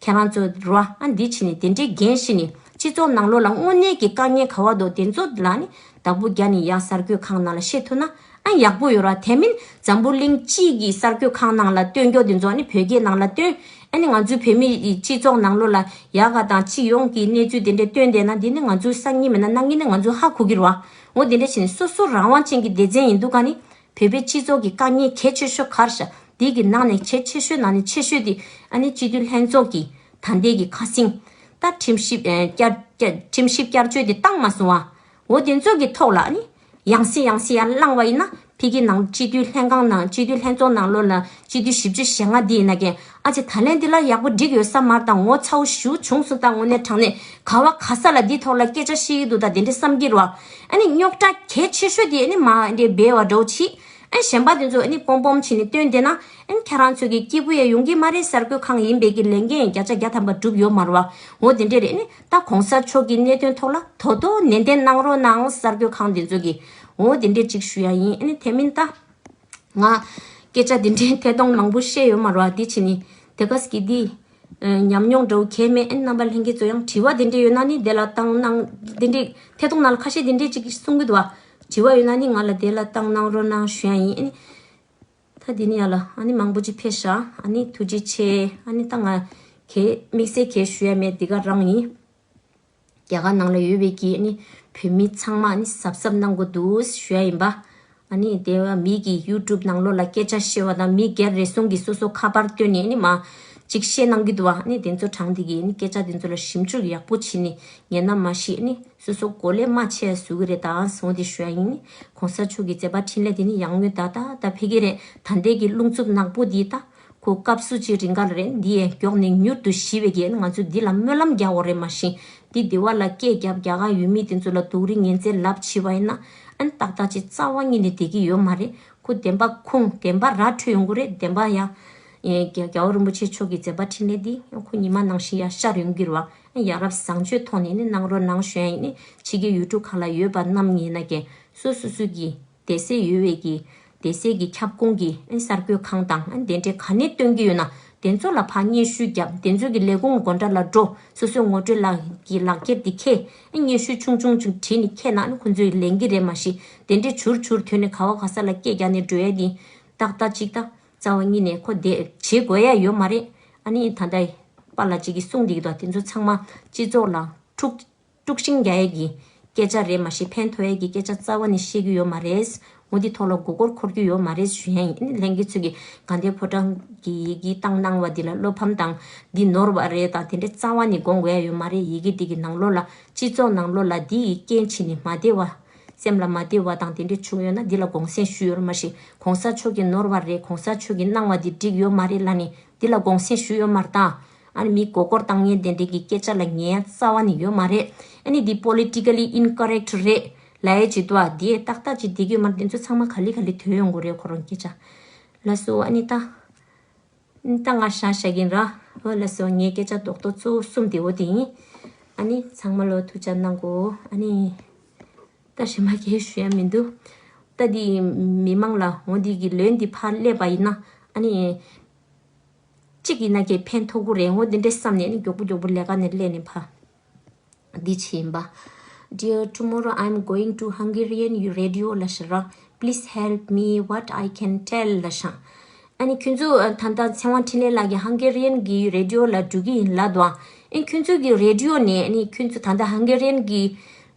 ཁྱེད་རང་ཚོ་རེད་བ། ཨ་འདི་བྱས་ནས་དེ་འདྲའི་འགན་བཞེས་ནས་སྤྱི་ཚོགས་ནང་ལོགས་ལ་དངོས་གནས་ཀྱི་དཀའ་ངལ་ག་བ་འདུག་དེ་ཚོ་ལ་ནི་བདག་པོ་རྒྱག་ནས་ཡ་གསར་འགོད་ཁང་ནང་ལ་བཤད་ཐུབ་ན། ཨ་ཡག་པོ་ཡོད་ར། དེ་མིན་འཛམ་བུ་གླིང་སྤྱི་གི་གསར་འགོད་ཁང་ནང་ལ་སྟོན་རྒྱུ་དེ་ཚོ་ཨ་ནི་བོད་སྐད་ནང་ལ་སྟོན། ཨ་ནི་ང་ཚོའི་བོད་མི་ཡི་སྤྱི་ཚོགས་ནང་ལོགས་ལ་ཡག་ག་དང་སྤྱི་ཡོངས་ཀྱི་གནས་ཚུལ་དེ་འདྲ་སྟོན་བསྡད་ན་འདི་ནི་ང་ཚོའི་སང་ཉིན་མིན་ན་གནངས་ཉིན་ནི་ང་ཚོ་ཧ་གོ་གི་རེད་བ། འོ་དེ་འདྲ་བྱས་ནས་སོ་སོ་རང་དབང་ཅན་གྱི་སྡེ་ཚན་ཡིན་དུས་ག་ནི་བོད་པའི་སྤྱི་ཚོགས་ཀྱི་དཀའ་ངལ་གལ་ཆེ་ཤོས་ག་རེ་ཤག་འདི་གི་ནང་ནས་གལ་ཆེ་ཤོས་ནང་ནས་ཆེ་ཤོས་དེ་ཨ་ནི་སྤྱི་འཐུས་ལྷན་ཚོགས་ཀྱི་ད་ལྟའི་གི་ཁ་སང་ད་ཁྲིམས་ཞིབ་ཨ་བསྐྱར་བསྐྱར་ཁྲིམས་ཞིབ་བསྐྱར་བཅོས་དེ་བཏང་མ་སོང་བ། འོ་དེ་ཚོ་གི་ཐོག་ལ་ཨ་ནི་ ཡང་སེ་ཡང་སེ་ཡར་བླངས་པ་ཡིན་ན་ཕ་གི་ནང་སྤྱི་འཐུས་ལྷན་ཁང་ནང་སྤྱི་འཐུས་ལྷན་ཚོགས་ནང་ལོགས་ལ་སྤྱི་འཐུས་བཞི་བཅུ་ཞེ་ལྔ་འདི་ཡིན་ན་ཀྱང་ཨ་ཅེ་ད་ལན་འདི་ལ་ཡག་པོ་འགྲིག་ཡོད་ས་མ་རེད། ད་ངོ་ཚ་བོ་ཞེ་པོ་བྱུང་སོང་། ད་དངོས་གནས་དྲང་གནས་ག་བ་ག་ས་ལ་འདི་ཐོག་ལ་སྐད་ཆ་བཤད་ཀྱི་འདུག་ད་དེ་འདྲ་བསམ་གྱི་རེད་བ། ཨ་ནི་རྙོག་དྲ་གལ་ཆེ་ཤོས་དེ་ཨ་ནི་མ་འདྲེ་སྦས་པ་འདྲ་བོ་བྱེད། ཨ་ནི་གཞན་པ་དེ་ཚོ་ཨ་ནི་སྤོམ་སྤོམ་བྱས་ནས་སྟོན་བསྡད་ན་ཨ་ནི་ཁྱེད་རང་ཚོ་གི་སྐྱིད་པོ་ཡང་ཡོང་གི་མ་རེད། གསར་འགོད་ཁང་ཡིན་པའི་གི་ལས་འགན་བརྒྱ་ཆ་བརྒྱ་ཐམ་པ་འགྲུབ་ཡོད་མ་རེད་བ། འོ་དེ་འདྲས་རེད། ཨ་ནི་ད་གོང་ས་མཆོག་གི་གནད་དོན་ཐོག་ལ་དོ་དོ་ནན་ཏན་གནང་རོགས་གནང་། གསར་འགོད་ཁང་དེ་ཚོ་གི་འོ་དེ་འདྲས་ཅིག་ཞུ་ཡ་ཡིན། ཨ་ནི་དེ་མིན་ད་ང་སྐད་ཆ་དེ་འདྲས་ཐད་གཏོང་མང་པོ་བཤད་ཡོད་མ་རེད་བ། དེ་བྱས་ནས་དེ་ག་སྐད་དེ་ཨ་ཉམས་མྱོང་འདྲ་བོ་གང་ཡང་མེད། ཨ་ནི་རྣམ་པ་ལྷན་རྒྱས་ཚོ་ཡང་དྲི་བ་དེ་འདྲས་ཡོད་ན་ནི་དེ་ལ་བཏང་གནང་། དེ་འདྲས་ཐད་གཏོང་ནང་ལ་ཁ་ཤས་དེ་འདྲས་ཅིག་གསུང་གི་འདུག་བ། དྲི་བ་ཡོད་ན་ནི་ང་ལ་དེ་ལ་བཏང་གནང་རོགས་གནང་ཞུ་ཡ་ཡིན། ཨ་ནི་ད་དེ་ནི་ཡ་ལ་ཨ་ནི་མང་པོ་ཅིག་ཕེབས་ཤག་ཨ་ནི་ཐུགས་རྗེ་ཆེ། ཨ་ནི་ད་ང་གས་དམིགས་བསལ་གས་ཞུ་ཡ་མེད། འདི་ག་རང་ཡིན། རྒྱ་གར་ནང་ལ་ཡོད་པའི་གི་ཨ་ནི་བོད་མི་ཚང་མ་ཨ་ནི་གཟབ་གཟབ་གནང་དགོས་འདུག་ཞུ་ཡ་ཡིན་པ། ཨ་ནི་དེ་བ་མི་གི་ཡུ་ཊུབ་ནང་ལོགས་ལ་སྐད་ཆ་བཤད་པ་དང་མི་སྒེར་རེ་ཟུང་གི་སོ་སོ་ཁ་པར་བཏོན་ནས་ཨ་ནི་མ་ཅིག་བཤད་གནང་གི་འདུག་བ། ཨ་ནི་དེ་ཚོ་དྲངས་དེ་གི་ཨ་ནི་སྐད་ཆ་དེ་ཚོ་ལ་ཞིབ་འཇུག་ཡག་པོ་བྱས་ནས་ངས་ན་མ་ཤེས་ཨ་ནི། སོ་སོ་གོ་ལས་མ་ཆེ་བཟོ་གི་རེད་ད་སོང་དེ་ཞུ་ཡ་ཡིན། གོང་ས་མཆོག་གི་མཛད་པ་འཕྲིན་ལས་དེ་ནི་ཡང་ངོས་ད་ད་ད་ཕེབས་ཀྱི་རེད། ད་ལྟའི་གི་རླུང་འཚུབ་ནག་པོ་འདི་ད་ཁོ་སྐབས་སུ་ཅིག་རིང་ག་རེད། འདི་ཡས་མགྱོགས་ནས་མྱུར་དུ་ཞི་བའི་གི་ང་ཚོ་འདི་ལ་སྨོན་ལམ་རྒྱག་དགོས་རེད། མ་གཞི་འདི་འདི་བ་ལ་སྐད་རྒྱབ་རྒྱ་གར་ཡུལ་མི་དེ་ཚོ་ལ་སྡུག་རུས་ངན་ཚད་ལབ་བྱས་པ་ཡིན་ན་ཨ་ནི་ཏག་ཏག་ཅིག་རྩ་བ་ཉིད་ནས་བསྡད་ཀྱི་ཡོད་མ་རེད། ཁོ་བདེན་པ་ཁུངས་བདེན་པ་ར་འཕྲོད་ཡོང་གི་རེད། བདེན་པ་ཡ། ཨེ་རྒྱ་རྒྱལ་བ་རིན་པོ་ཆེ་མཆོག་གི་མཛད་པ་འཕྲིན་ལས་འདི་ཁོ་ཉི་མ་ནང་བཞིན་ཡ་ཤར་ཡོང་གི་རེད་བ། ཡ་རབས་བཟང་སྤྱོད་ཐོག་ནས་ནི་གནང་རོགས་གནང་ཞུ་ཡ་ཡིན། ནི་ཕྱི་རྒྱལ་ཡུལ་གྲུ་ཁག་ལ་ཡོད་པ་རྣམས་ཡིན་ན་ཀྱང་སོ་སོ་སོ་གི་སྡེ་སྲིད་ཡོད་པའི་གི་སྡེ་སྲིད་ཀྱི་ཁྱབ་ཁོངས་ཀྱི་ཨེ་གསར་འགོད་ཁང་དང་ཨེ་དེ་འདྲའི་ག་ནས་སྟོན་གྱི་ཡོད་ན་དེ་ཚོ་ལ་ཕར་སྙན་ཞུ་བརྒྱབ། དེ་ཚོ་གི་ལས་ཁུངས་སྒོ་འགྲམ་ལ་འགྲོ། སོ་སོའི་ངོ་སྤྲོད་ལག་གི་ལག་འཁྱེར་འདི་འཁྱེར་ཨེ་སྙན་ཞུ་ཆུང་ཆུང་ཅིག་བྲིས་ནས་འཁྱེར་ན་ནི་ཁོ་ཚོས་ལེན་གྱི་རེད། མ་གཞི་དེ་འདྲའི་བྱུར་བྱུར་ཐོན་ནས་ག་བ་ག་ས་ལ་སྐད་རྒྱག་ནས་འགྲོ་ཡ་འདི་ཏག་ཏག་ཅིག་ད། རྩ་བ་ཉིད་ནས་ཁོ་དེ་བྱེད་དགོས་ཡ་ཡོད་མ་རེད། ཨ་ནི་ད་ལྟ་པཱ་ལགས་ཅིག་གིས་གསུངས་འདུག་གི་དོ། དེ་ཚོ་ཚང་མ་སྤྱི་ཚོགས་ལ་དཀྲུག་དཀྲུག་ཤིང་རྒྱག་ཡ་གི་སྐད་ཆ་རེད། མ་གཞི་ཕན་ཐོགས་ཡ་གི་སྐད་ཆ་རྩ་བ་ནས་བཤད་ཀྱི་ཡོད་མ་རེད། འོ་འདི་ཐོག་ལ་མགོ་སྐོར་འཁོར་གྱི་ཡོད་མ་རེད་ཞུ་ཡ་ཡིན། ཨ་ནི་ལྷན་རྒྱས་ཚོས་ཀྱི་དགའ་ལྡན་ཕོ་བྲང་གི་ཡི་གེ་བཏང་གནང་བ་འདི་ལ་བློ་ཕམ་དང་འདི་ནོར་བ་རེད་དང་དེ་འདྲ་རྩ་བ་ནས་དགོངས་དགོས་ཡ་ཡོད་མ་རེད། ཡི་གེ་འདི་གི་ནང་ལོགས་ལ་སྤྱི་ཚོགས་ནང་ལོགས་ལ་འདི་ཡི་རྐྱེན་བྱས་ནས་མ་བདེ་བ། སེམས་ལ་མ་བདེ་བ་དང་དེ་འདྲ་བྱུང་ཡོད་ན་འདི་ལ་དགོངས་སེལ་ཞུས་ཡོད་མ་ཞིག་གོང་ས་མཆོག་གིས་ནོར་བ་རེད། གོང་ས་མཆོག་གིས་གནང་བ་འདི་འགྲིག་ཡོད་མ་རེད་ལབ་ནས་འདི་ལ་དགོངས་སེལ་ཞུས་ཡོད་མ་རེད་ད། ཨ་ནི་མི་མགོ་སྐོར་བཏང་མཁན་དེ་འདྲ་གི་སྐད་ཆ་ལ་ཉན་ཡ་རྩ་བ་ནས་ཡོད་མ་རེད། ཨ་ནི་འདི་politically incorrect རེད་ལབ་ཡ་ཅིག་འདུག་ཨ། འདི་ཏག་ཏག་ཅིག་འདི་གི་མ་དེ་ཚོ་ཚང་མ་ག་ལེ་ག་ལེ་ཐོན་ཡོང་གི་རེད་ཁོ་རང་སྐད་ཆ། ལགས་སོ། ཨ་ནི་ད། ད་ང་ཧྲ་ཤ་གིན་ར། འོ་ལགས་སོ། ངའི་སྐད་ཆ་རྡོག་རྡོག་གཙོ་བོ་གསུམ་དེ་འོ་དེ་ཡིན། ཨ་ནི་ཚང་མ་ལོ་ཐུགས་ཅག་གནང་གོ། ཨ་ནི་ད་ཞེ་མ་གས་ཞུ་ཡ་མི་འདུག་ད་དེ་མི་མང་ལ་འོ་དེ་གི་ལོན་འདི་ཕར་སླེབས་པ་ཡིན་ན་ཨ་ནི་གཅིག་ཡིན་ན་གས་ཕན་ཐོགས་གི་རེད། འོ་དེ་འདྲས་བསམ་ནས་ཨ་ནི་མགྱོགས་པོ་མགྱོགས་པོ་ལས་ཀ་ནས་སླེབས་ནས་ཕར། འདི་ཕྱིན་པ། Dear, tomorrow I'm going to Hungarian radio ལ་ཤ་ར། Please help me what I can tell ལ་ཤ། ཨ་ནི་ཁྱོད་ཚོ་ད་ལྟ་ཚེ་དབང་འཕྲིན་ལས་ལགས་ཀྱི་Hungarian གི་radio ལ་འགྲོ་གི་ཡིན་ལབ་འདུག་ཨ་ནི་ཁྱོད་ཚོ་གི་radio ནས་ཨ་ནི་ཁྱོད་ཚོ་ད་ལྟ་Hungarian གི་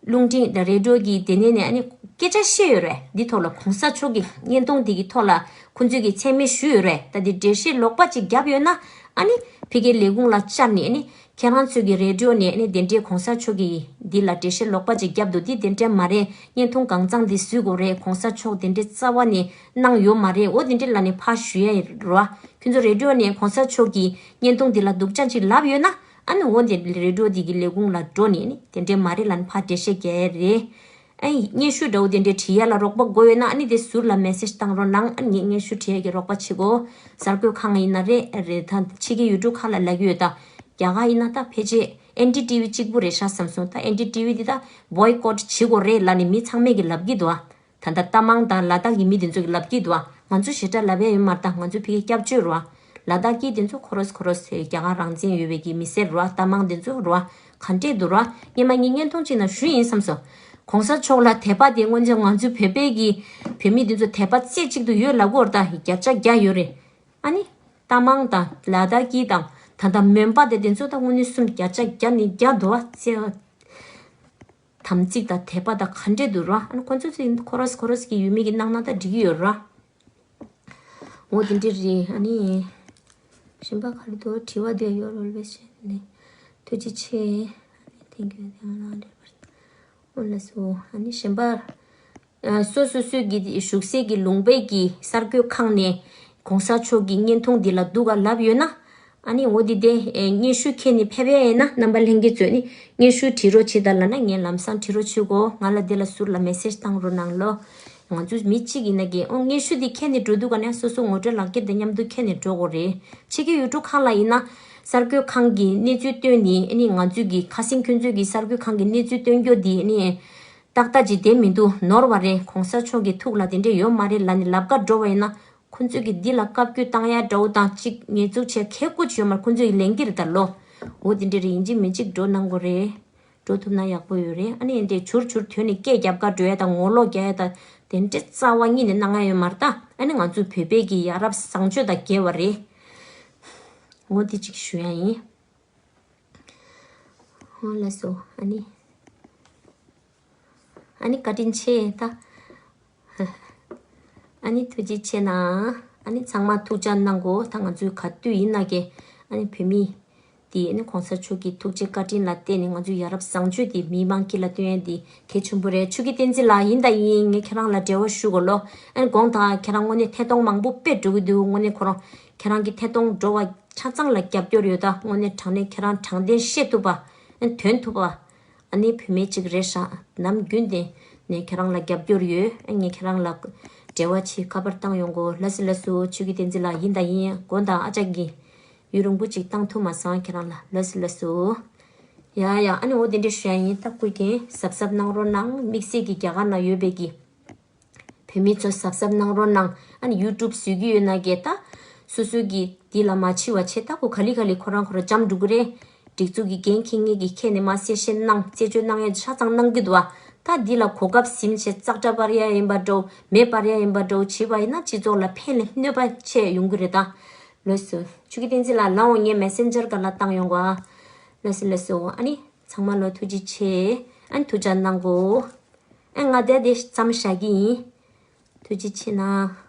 རླུང་འཕྲིན་དང་radio གི་དེ་ནས་ནས་ཨ་ནི་སྐད་ཆ་བཤད་ཡོད་རེད། འདི་ཐོག་ལ་གོང་ས་མཆོག་གི་བརྙན་ཐུང་འདི་གི་ཐོག་ལ་ཁོང་ཚོས་ཀྱི་མཚན་སྨད་ཞུས་ཡོད་རེད། ད་འདི་འགྲེལ་བཤད་ལོག་པ་ཅིག་བརྒྱབ་ཡོད་ན་ཨ་ནི་ཕ་གིའི་ལས་ཁུངས་ལ་བཅར་ནས་ཨ་ནི། ཁྱེད་རང་ཚོའི་གི་radio ནས་ནི་དེ་འདྲའི་གོང་ས་མཆོག་གི་འདི་ལ་འགྲེལ་བཤད་ལོག་པ་ཅིག་བརྒྱབ་འདུག་འདི་དེ་འདྲ་མ་རེད། བརྙན་ཐུང་གང་ཚང་འདི་བཟོས་དགོས་རེད། གོང་ས་མཆོག་དེ་འདྲའི་རྩ་བ་ནས་གནང་ཡོད་མ་རེད། འོ་དེ་འདྲ་ལ་ནི་ཕར་ཞུ་ཡ་ཡིན་རོ། ཁྱོད་ཚོ་radio ནས་གོང་ས་མཆོག་གི་བརྙན་ཐུང་འདི་ལ་སྡུག་ཅག་ཅིག་ལབ་ཡོད་ན་ཨ་ནི་འོ་དེ་radio འདི་གི་ལས་ཁུངས་ལ་འགྲོ་ནས་ནི་དེ་འདྲ་མ་རེད་ལབ་ནི་ཕར་འགྲེལ་བཤད་རྒྱག་ཡ་རེད། ཨེ་སྙན་ཞུ་འདྲ་བོ་དེ་འདྲའི་བྲིས་ཡ་ལ་རོགས་པ་དགོས་ཡོད་ན་ཨ་ནི་དེ་ཟུར་ལ་message བཏང་རོགས་གནང་། ཨ་ནི་ངས་སྙན་ཞུ་བྲིས་ཡ་གི་རོགས་པ་བྱེད་དགོས། གསར་འགོད་ཁང་ཡིན་ན་རེད་རེད་ད་ཕྱི་རྒྱལ་ཡུལ་གྲུ་ཁག་ལ་ལབ་ཀྱི་ཡོད་ད། རྒྱ་གར་ཡིན་ན་ད་ཕལ་ཆེར་ཨེན་ཌི་ཊི་ཝི་གཅིག་པུ་རེད་ཤག་བསམ་སོང་། ད་ཨེན་ཌི་ཊི་ཝི་འདི་ད་boycott བྱེད་དགོས་རེད་ལབ་ནས་མི་ཚང་མས་གི་ལབ་ཀྱི་འདུག་ཨ། ད་ལྟ་རྟ་མང་དང་ལ་དྭགས་ཀྱི་མི་དེ་ཚོ་གི་ལབ་ཀྱི་འདུག་ཨ། ང་ཚོ་ཞེ་དྲག་ལབ་ཡ་ཡོད་མ་རེད་ད། ང་ཚོ་ཕ་གི་སྐྱབས་བཅོལ་རོ་ཨ། ལ་དྭགས་ཀྱི་དེ་ཚོ་ཁོ་རོས་ཁོ་རོས་རྒྱ་གར་རང་བཙན་ཡོད་པའི་གི་མི་སེར་རོ་ཨ། རྟ་མང་དེ་ཚོ་རོ་ཨ། ག་འདྲས་འདུག་རོ་ཨ། སྔོན་མ་ངས་བརྙན་ཐུང་གཅིག་ནང་ཞུས་ཡིན་བསམ་སོང་། གོང་ས་མཆོག་ལ་དད་པ་དེ་སྔོན་ཆད་ང་ཚོའི་བོད་པའི་གི་བོད་མི་དེ་ཚོ་དད་པ་རྩེ་གཅིག་ཏུ་ཡོད་ལབ་ཀྱི་ཡོད་རེད་ད། བརྒྱ་ཆ་བརྒྱ་ཡོད་རེད། ཨ་ནི། རྟ་མང་དང་ལ་དྭགས་ཀྱི་དང་ད་ལྟ་མོན་པ་དེ་དེ་ཚོ་ད་དངོས་གནས་གསུམ་བརྒྱ་ཆ་བརྒྱ་ནས་བརྒྱ་འདུག་བ་ཚེ། དམ་ཚིག་དང་དད་པ་དང་ག་འདྲས་འདུག་ར། ཨ་ནི་ཁོ་ཚོ་ཚོ་ཁོ་རོས་ཁོ་རོས་ཀྱི་ཡུལ་མི་གི་གནང་ན་ད་འགྲིག་གི་ཡོད་ར། འོ་དེ་འདྲས་རེད། ཨ་ནི་གཞན་པ་ག་རེ་འདུག་དྲི་བ་འདི་ཡོད་རོལ་བས་བྱས་ནས་ཐུགས་རྗེ་ཆེ། ཨ་ནི་thank you འོ་ལགས་སོ། ཨ་ནི་གཞན་པ་ ཨ་སོ་སོ་སོའི་གི་བཞུགས་སའི་གི་ལུང་པའི་གི་གསར་འགོད་ཁང་ནས་གོང་ས་མཆོག་གི་བརྙན་ཐུང་འདི་ལ་འདུག་ག་ལབ་ཡོད་ན། ཨ་ནི་འོ་འདི་དེ་ཨེ་སྙན་ཞུ་ཁྱེར་ནས་ཕེབས་ཡ་ཡིན་ན། རྣམ་པ་ལྷན་རྒྱས་ཚོས་ནི་སྙན་ཞུ་བྲིས་རོགས་བྱེད་དང་ལབ་ན། ངས་ལམ་སང་བྲིས་རོགས་བྱེད་གོ། ང་ལ་འདི་ལ་ཟུར་ལ་མེ་སེ་ཇི་བཏང་རོགས་གནང་ལོ། ང་ཚོ་མི་གཅིག་ཡིན་ན་གི་ཨོ་སྙན་ཞུ་འདི་ཁྱེར་ནས་འགྲོ་དུས་ག་ནས་སོ་སོ་ངོ་སྤྲོད་ལག་འཁྱེར་དང་མཉམ་དུ་ཁྱེར་ནས་འགྲོ་དགོས་རེད། ཕྱི་རྒྱལ་ཡུལ་གྲུ་ཁག་ལ་ཡིན་ན་གསར་འགོད་ཁང་གི་གནས་ཚུལ་བཏོན་ནི་ཨ་ནི་ང་ཚོས་གི་ཁ་སང་ཁྱོད་ཚོས་གི་གསར་འགོད་ཁང་གི་གནས་ཚུལ་བཏོན་རྒྱུ་འདི་ཨ་ནི་ཏག་ཏག་ཅིག་བསྡད་མི་འདུག་ནོར་བ་རེད། གོང་ས་མཆོག་གི་ཐུགས་ལ་དེ་འདྲས་ཡོད་མ་རེད་ལབ་ནས་ལབ་ག་འགྲོ་བ་ཡིན་ན། ཁོང་ཚོས་ཀྱི་འདི་ལ་བཀའ་བཀྱོན་བཏང་ཡ་འདྲ་བོ་དང་གཅིག་ཉེས་འཛུགས་བྱས་ཁེ་ཀོ་ཅིག་ཡོད་མ་རེད། ཁོང་ཚོས་ཀྱི་ལན་འདིར་ད་ལོ། འོ་དེ་འདྲ་རེད། ཡིན་གཅིག་མིན་གཅིག་འགྲོ་གནང་དགོས་རེད། འགྲོ་ཐུབ་ན་ཡག་པོ་ཡོད་རེད། ཨ་ནི་འདི་འདྲའི་བྱུར་བྱུར་དོན་ནི་སྐད་རྒྱབ་ག་འགྲོ་ཡ་དང་ངོ་ལོག་རྒྱག་ཡ་དང་དེ་འདྲའི་རྩ་བ་ཉིད་ནས་གནང་ཡ་ཡོད་མ་རེད་ད། ཨ་ནི་ང་ཚོ་བོད་པའི་གི་ཡ་རབས་བཟང་སྤྱོད་དང་འགལ་བ་རེད། འོ་དེ་གཅིག་ཞུ་ཡ་ཡིན། འོ་ལགས་སོ། ཨ་ནི། ཨ་ནི་བཀའ་དྲིན་ཆེ་ད། ཨ་ནི་ཐུགས་རྗེ་ཆེ་གནང་། ཨ་ནི་ཚང་མ་ཐུགས་ཅག་གནང་གོ། ད་ང་ཚོའི་ག་དུས་ཡིན་ན་གི་ཨ་ནི་བོད་མི་དེ་ཨ་ནི་གོང་ས་མཆོག་གི་ཐུགས་རྗེ་བཀའ་དྲིན་ལ་བརྟེན་ནས་ང་ཚོའི་ཡ་རབས་བཟང་སྤྱོད་དེ་མི་མང་དཀྱིལ་ལ་སྟོན་ཡ་དེ་གལ་ཆེན་པོ་རེད། ཆོས་ཀྱི་བསྟན་འཛིན་ལགས་ཡིན་དང་ཡིན། ངས་ཁྱེད་རང་ལ་འབྲེལ་བ་ཞུ་དགོས་ལོ། ཨ་ནི་དགོངས་དག་ཁྱེད་རང་དངོས་གནས་ཐད་གཏོང་མང་པོ་དཔེ་འགྲོ་གི་འདུག་དངོས་གནས་ཁོ་རང་ཁྱེད་རང་གི་ཐད་གཏོང་འགྲོ་བ་ཆ་ཚང་ལ་རྒྱབ་སྐྱོར་ཡོད། ད་དངོས་གནས་དྲང་གནས་ཁྱེད་རང་དྲང་བདེན་བཤད་ཐུབ་པ། ཨ་ནི་དོན་ཐུབ་པ། ཨ་ནི་བུད་མེད་ཅིག་རེད་ཤག་ནམ་རྒྱུན་དེ་ནས་ཁྱེད་རང་ལ་རྒྱབ་སྐྱོར་ཡོད། ཨ་ངས་ཁྱེད་རང་ལ་འབྲེལ་བ་བྱེད་ཁ་པར་བཏང་ཡོང་གོ། ལགས་སོ་ལགས་སོ། ཆོས་ཀྱི་བསྟན་འཛིན་ལགས་ཡིན་དང་ཡིན། དགོངས་དག་ཨ་ཅག་གིས་ཡུན་རིང་པོ་ཅིག་བཏང་ཐུབ་མ་སོང་ཁྱེད་རང་ལ། ལགས་སོ་ལགས་སོ། ཡ་ཡ། ཨ་ནི་འོ་དེ་འདྲ་ཞུ་ཡ་ཡིན། ད་སྐུ་མཁྱེན་གཟབ་གཟབ་གནང་རོགས་གནང་། དམིགས་བསལ་གྱི་རྒྱ་གར་ན་ཡོད་པའི་གི་བོད་མི་ཚོ་གཟབ་གཟབ་གནང་རོགས་གནང་། ཨ་ནི་ཡུ་ཊུབ་བཟོ་གི་ཡོད་ན་གི་ད་སོ་སོའི་གི་འདི་ལ་མ་འཆི་བ་བྱེད། ད་ཁོ་ག་ལེ་ག་ལེ་ཁོ་རང་ཁོ་རང་འཇམ་འགྲོ་གི་རེད། སྒྲིག་འཛུགས་ཀྱི་འགན་འཁྱེར་མཁན་གྱི་ཁྱེད་ནས་མ་གསལ་བཤད་གནང་། རྩད་གཅོད་གནང་ཡ་ཆ་ཚང་གནང་གི་འདུག་བ། ད་འདི་ལ་གོ་སྐབས་ཟིན་བྱས་ཙག་སྒྲ་སྤར་ཡ་ཡིན་པ་འདྲ་བོ། མེ་སྤར་ཡ་ཡིན་པ་འདྲ་བོ་བྱས་པ་ཡིན་ན་སྤྱི་ཚོགས་ལ་ཕན་ལས་གནོད་པ་ཆེ་ཡོང་གི་རེད་ད། ལགས་སོ། ཆོས་ཀྱི་བསྟན་འཛིན་ལགས་ལའོ། ངས་མེ་སེན་ཇར་སྒང་ལ་བཏང་ཡོང་གོ་ཨ། ལགས་སོ་ལགས་སོ། ཨ་ནི་ཚང་མ་ལོ་ཐུགས་རྗེ་ཆེ། ཨ་ནི་ཐུགས་ཅག་གནང་གོ། ཨ་ང་དེ་དེ་ཙམ་བཞག་གི་ཡིན། ཐུགས་རྗེ་ཆེ་གནང་།